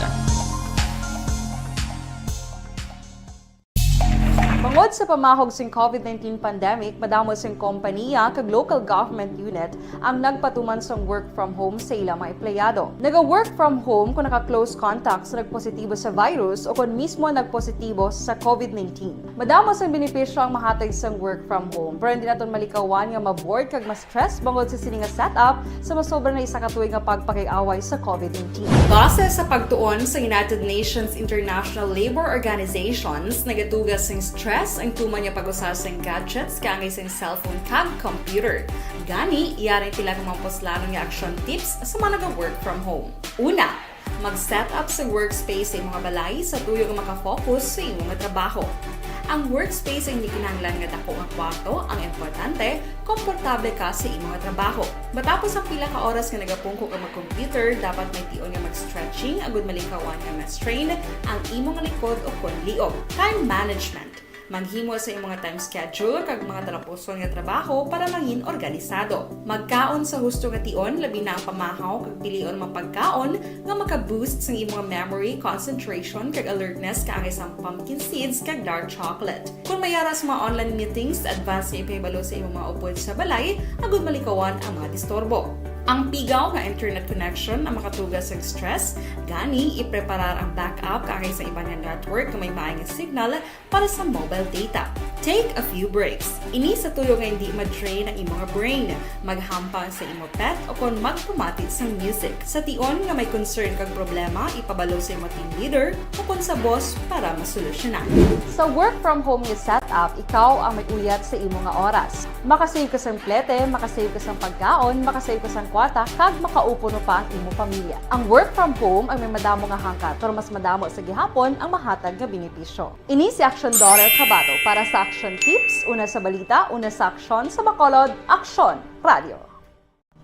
Bangod sa pamahog sing COVID nineteen pandemic, madamo sing kompaniya kag local government unit ang nagpatuman sang work from home sa ila mga empleyado. Naga-work from home kung naka-close contact sa nagpositibo sa virus o kon mismo nagpositibo sa COVID nineteen. Madamo sang benepisyo ang mahatag sang work from home, pero hindi naton malikawan nga ma-bored kag ma-stress bangod sa sini nga setup sa masobra na isa ka tuig nga pagpakig-away sa COVID nineteen. Base sa pagtuon sa United Nations International Labour Organizations, nagatuga sing stress ang tuman nga pag-usa sing gadgets kaangay sing cellphone kag computer. Gani, yari ang pila ka mga puslanon nga action tips sa mga naga-work from home. Una, mag-set up sa workspace sa imong balay sa tuyo nga makafocus sa imong trabaho. Ang workspace ay hindi kinahanglan nga dako nga kwarto, ang importante, komportable ka sa imong trabaho. Matapos ang pila ka oras nga nagapungko ka mag-computer, dapat may tion nga mag-stretching agud malikawan nga ma-strain ang imong likod o kon liog. Time management. Maghimo sa imong time schedule kag mga talapuson nga trabaho para mangin organisado. Magkaon sa husto nga tion, labi na ang pamahaw kag pilion man pagkaon nga maka-boost sang imong memory, concentration, kag alertness kaangay sang pumpkin seeds kag dark chocolate. Kon may ara sa mga online meetings, advance nga ipahibalo sa imong mga upod sa balay agud malikawan ang mga disturbo. Ang pigaw nga internet connection ang makatuga sa stress, gani ipreparar ang backup kaangay sa iban nga network nga may maay nga signal para sa mobile data. Take a few breaks. Ini sa tuyo nga hindi ma-drain ang imong brain. Maghampang sa imo pet o kon magpamati sang music. Sa tion nga may concern kag problema, ipabalo sa imo team leader o kon sa boss para masolusyonan. Sa work from home nga setup, ikaw ang may uyat sa imo nga oras. Makasave ka sang plete, makasave ka sang pagkaon, makasave ka sang kwarta, kag makaupo no pa ang imo pamilya. Ang work from home ang may madamo nga hangkat, pero mas madamo sa gihapon ang mahatag nga benepisyo. Ini si Action Daughter Kabato para sa Action Tips, una sa balita, una sa aksyon, sa Bacolod, Aksyon Radio.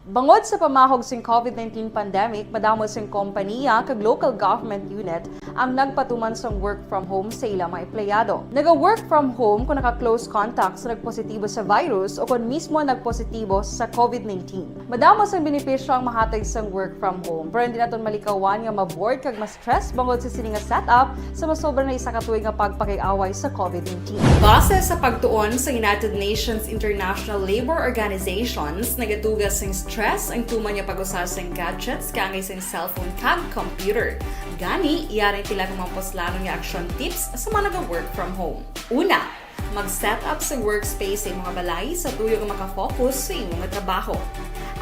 Bangod sa pamahog sing COVID nineteen pandemic, madamo sing kompaniya kag local government unit ang nagpatuman sang work from home sa ila mga empleyado. Naga-work from home kung naka-close contact sa nagpositibo sa virus o kon mismo nagpositibo sa COVID nineteen. Madamo sang benepisyo ang mahatag sang work from home, pero hindi naton malikawan nga ma-bored kag ma-stress bangod sa sini nga setup sa masobra na isa ka tuig nga pagpakig-away sa COVID nineteen. Base sa pagtuon sa United Nations International Labour Organizations, nagatuga sing stress ang tuman nga pag-usa sing gadgets kaangay sing cellphone kag computer. Gani, yari ang pila ka mga puslanon nga action tips sa mga naga-work from home. Una, mag-set up sa workspace sa imong balay sa tuyo nga makafocus sa imong trabaho.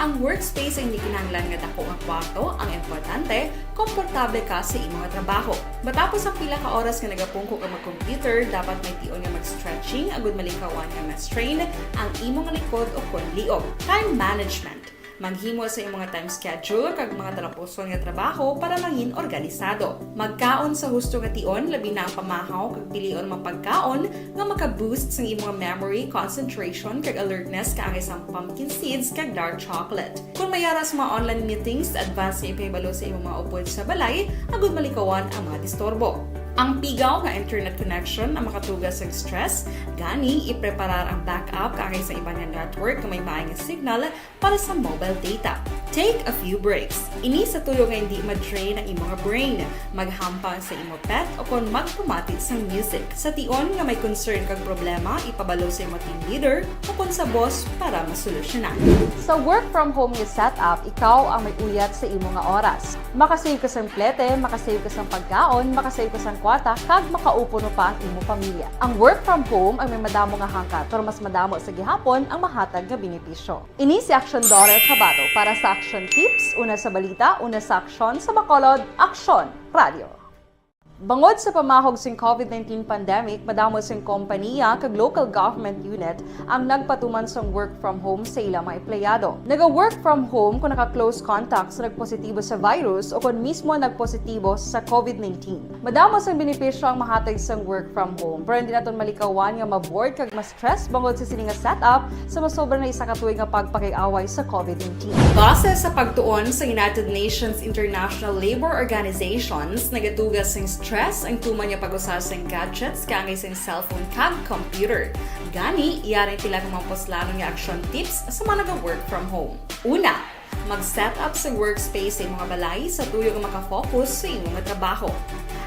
Ang workspace ay hindi kinahanglan nga dako nga kwarto, ang importante, komportable ka sa imong trabaho. Matapos ang pila ka oras nga nagapungko ka mag-computer, dapat may tion nga mag-stretching agud malikawan nga ma-strain ang imong likod o kon liog. Time management. Maghimo sa imong time schedule kag mga talapuson nga trabaho para mangin organisado. Magkaon sa husto nga tion, labi na ang pamahaw kag pilion man pagkaon nga maka-boost sang imong memory, concentration, kag alertness kaangay sang pumpkin seeds kag dark chocolate. Kon may ara sa mga online meetings, advance nga ipahibalo sa imong mga upod sa balay agud malikawan ang mga disturbo. Ang pigaw nga internet connection ang makatuga sa stress, gani ipreparar ang backup kaangay sa iban nga network nga may maay nga signal para sa mobile data. Take a few breaks. Ini sa tuyo nga hindi ma-drain ang imo nga brain, maghampang sa imo pet o kon magpamati sang music. Sa tion nga may concern kag problema, ipabalo sa imo team leader o kon sa boss para masolusyonan. Sa work from home nga setup, ikaw ang may uyat sa imo nga oras. Makasave ka sang plete, makasave ka sang pagkaon, makasave ka sang kwarta, kag makaupo no pa ang imo pamilya. Ang work from home ang may madamo nga hangkat, pero mas madamo sa gihapon ang mahatag nga benepisyo. Ini si Action Daughter Kabato para sa Action Tips, una sa balita, una sa aksyon, sa Bacolod, Aksyon Radio. Bangod sa pamahog sing covid nineteen pandemic, madamo sing kompaniya kag local government unit ang nagpatuman sang work from home sa ila mga empleyado. Naga-work from home kung naka-close contact sa nagpositibo sa virus o kon mismo nagpositibo sa covid nineteen. Madamo sang benepisyo ang mahatag sang work from home, pero hindi naton malikawan nga ma-bored kag ma-stress bangod sa sini nga setup sa masobra na isa ka tuig nga pagpakig-away sa covid nineteen. Base sa pagtuon sa United Nations International Labor Organizations, nagatuga sing stress ang tuman nga pag-usa sing gadgets kaangay sing cellphone kag computer. Gani, yari pila ka mga puslanon nga action tips sa mga naga-work from home. Una, mag-set up sa workspace sa imong balay sa tuyo nga makafocus sa imo nga trabaho.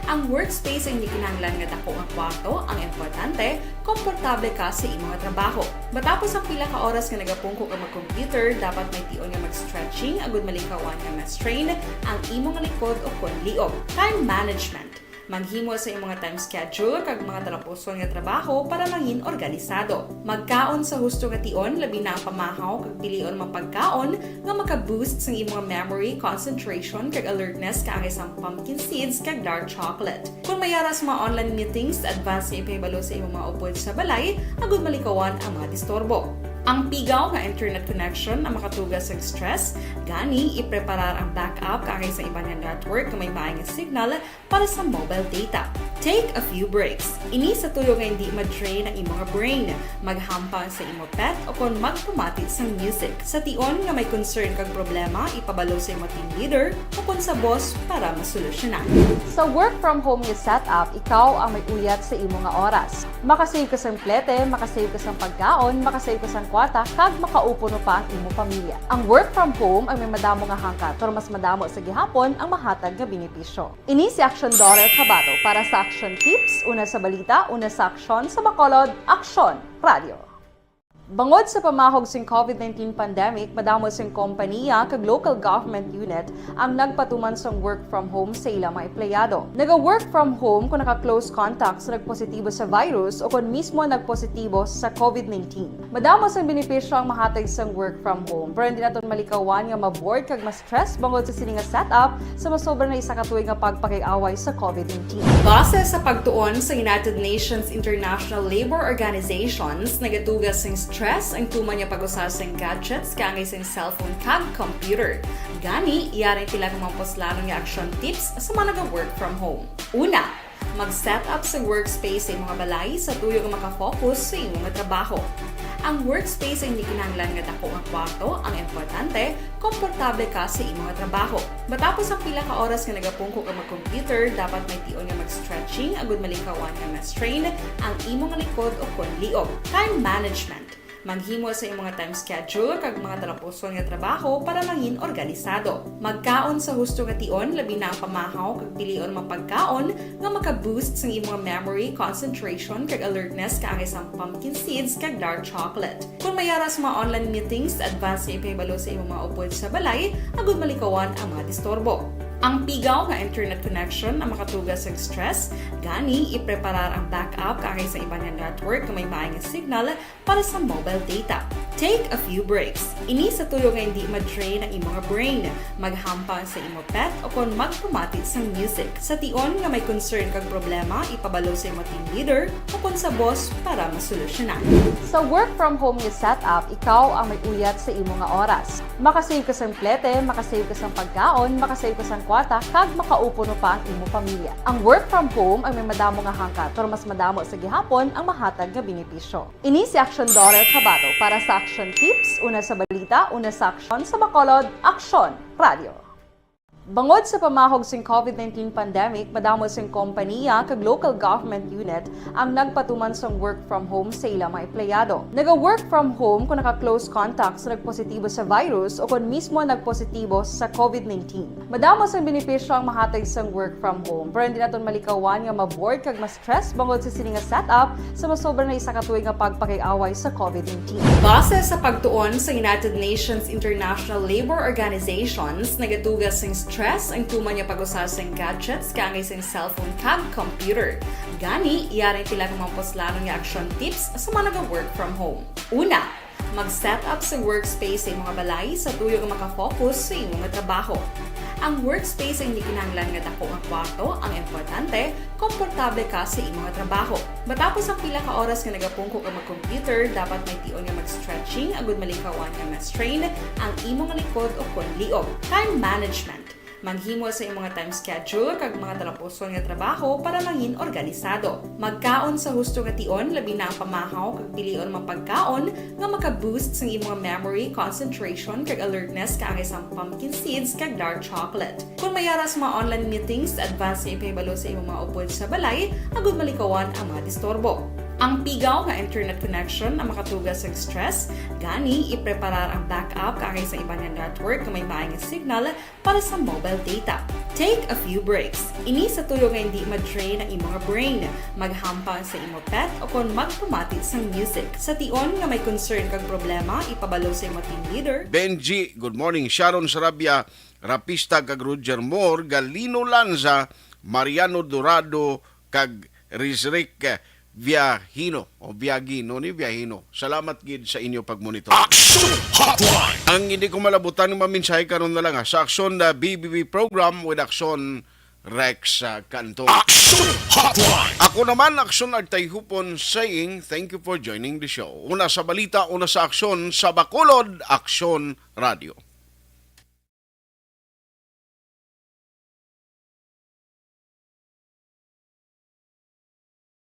Ang workspace ang hindi kinahanglan nga dako nga kwarto, ang importante, komportable ka sa imo nga trabaho. Matapos ang pila ka oras nga nagapungko ka mag-computer, dapat may tion nga mag-stretching agud malikawan nga ma-strain ang imo nga likod o kon liog. Time management. Maghimo sa imo nga time schedule kag mga talapuson nga trabaho para mangin organisado. Magkaon sa husto nga tion, labi na ang pamahaw kag pilion mga pagkaon nga maka-boost sang imo nga memory, concentration, kag alertness kaangay sang pumpkin seeds kag dark chocolate. Kung may ara sa mga online meetings, advance nga ipahibalo sa imo mga upod sa balay agud malikawan ang mga disturbo. Ang pigaw nga internet connection ang makatuga sa stress, gani ipreparar ang backup kaangay sa iban nga network nga may maay nga signal para sa mobile data. Take a few breaks. Ini sa tuyo nga hindi ma-drain ang imo nga brain, maghampang sa imo pet o kon magpamati sang music. Sa tion nga may concern kag problema, ipabalo sa imo team leader o kon sa boss para masolusyonan. Sa work from home nga setup, ikaw ang may uyat sa imo nga oras. Makasave ka sang plete, makasave ka sang pagkaon, makasave ka sang kwarta, kag makaupo no pa ang imo pamilya. Ang work from home ang may madamo nga hangkat, pero mas madamo sa gihapon ang mahatag nga benepisyo. Ini si Action Daughter Kabato para sa Action Tips, una sa balita, una sa aksyon, sa Bacolod, Aksyon Radio. Bangod sa pamahog sing covid nineteen pandemic, madamo sing kompaniya kag local government unit ang nagpatuman sang work from home sa ila mga empleyado. Naga-work from home kung naka-close contact sa nagpositibo sa virus o kon mismo nagpositibo sa covid nineteen. Madamo sang benepisyo ang mahatag sang work from home, pero hindi naton malikawan nga ma-bored kag ma-stress bangod sa sini nga setup sa masobra na isa ka tuig nga pagpakig-away sa covid nineteen. Base sa pagtuon sa United Nations International Labor Organizations, nagatuga sing stress ang tuman nga pag-usa sing gadgets kaangay sing cellphone kag computer. Gani, yari pila ka mga puslanon nga action tips sa mga naga-work from home. Una, mag-set up sa workspace sa imong balay sa tuyo nga makafocus sa imong trabaho. Ang workspace ay hindi kinahanglan nga dako nga kwarto, ang importante, komportable ka sa imong trabaho. Matapos ang pila ka oras nga nagapungko ka mag-computer, dapat may tion nga mag-stretching agud malikawan nga ma-strain ang imong likod o kon liog. Time management. Maghimo sa imong time schedule kag mga talapuson nga trabaho para mangin organisado. Magkaon sa husto nga tion, labi na ang pamahaw kag pilion mga pagkaon nga maka-boost sang imong memory, concentration, kag alertness kaangay sang pumpkin seeds kag dark chocolate. Kung may ara sa mga online meetings, advance nga ipahibalo sa imong mga upod sa balay agud malikawan ang mga disturbo. Ang pigaw nga internet connection ang makatuga sa stress, gani ipreparar ang backup kaangay sa iban nga network nga may maay nga signal para sa mobile data. Take a few breaks. Ini sa tuyo nga hindi ma-drain ang imo nga brain, maghampang sa imo pet o kon magpamati sang music. Sa tion nga may concern kag problema, ipabalo sa imo team leader o kon sa boss para masolusyonan. Sa work from home nga setup, ikaw ang may uyat sa imo nga oras. Makasave ka sang plete, makasave ka sang pagkaon, makasave ka sang kwarta, kag makaupo no pa ang imo pamilya. Ang work from home ang may madamo nga hangkat, pero mas madamo sa gihapon ang mahatag nga benepisyo. Ini si Action Daughter Kabato para sa Action Tips, una sa balita, una sa aksyon, sa Bacolod, Aksyon Radio. Bangod sa pamahog sing COVID nineteen pandemic, madamo sing kompaniya kag local government unit ang nagpatuman sang work from home sa ila mga empleyado. Naga-work from home kung naka-close contact sa nagpositibo sa virus o kon mismo nagpositibo sa COVID nineteen. Madamo sang benepisyo ang mahatag sang work from home, pero hindi naton malikawan nga ma-bored kag ma-stress bangod sa sini nga setup sa masobra na isa ka tuig nga pagpakig-away sa COVID nineteen. Base sa pagtuon sa United Nations International Labour Organizations, nagatugas sing stress ang tuman nga pag-usa sing gadgets kaangay sing cellphone kag computer. Gani, yari sila kung mga puslanon nga action tips sa mga naga-work from home. Una, mag-set up sa workspace sa imong balay sa tuyo nga makafocus sa imong trabaho. Ang workspace ay hindi kinahanglan nga dako nga kwarto, ang importante, komportable ka sa imong trabaho. Matapos ang pila ka oras nga nagapungko ka mag-computer, dapat may tion nga mag-stretching agud malikawan nga ma-strain ang imong likod o kon liog. Time management. Maghimo sa imong time schedule kag mga talapuson nga trabaho para mangin organisado. Magkaon sa husto nga tion, labi na ang pamahaw kag pilion mga pagkaon nga maka-boost sang imong memory, concentration, kag alertness kaangay sang pumpkin seeds kag dark chocolate. Kung may ara sa mga online meetings, advance nga ipahibalo sa imong mga upod sa balay agud malikawan ang mga disturbo. Ang pigaw nga internet connection ang makatugas sang stress, gani ipreparar ang backup kaangay sa iban nga network nga may maay nga signal para sa mobile data. Take a few breaks. Ini sa tuyo nga hindi ma-drain ang imo nga brain. Maghampang sa imo pet o kon magpamati sang music. Sa tion nga may concern kag problema, ipabalo sa imo team leader. Benji, good morning. Sharon Sarabia, Rapista kag Roger Moore, Galino Lanza, Mariano Dorado, kag Rizrick Viahino o Viagino ni Viahino. Salamat gid sa inyo pagmonitor. Action Hotline. Ang hindi ko malabutan nga mensahe karon na lang ha. Sa Aksyon na B B B program with Aksyon Rex uh, Canto. Action Hotline. Ako naman, Aksyon Artay Hupon, saying thank you for joining the show. Una sa balita, una sa aksyon, sa Bacolod, Aksyon Radio.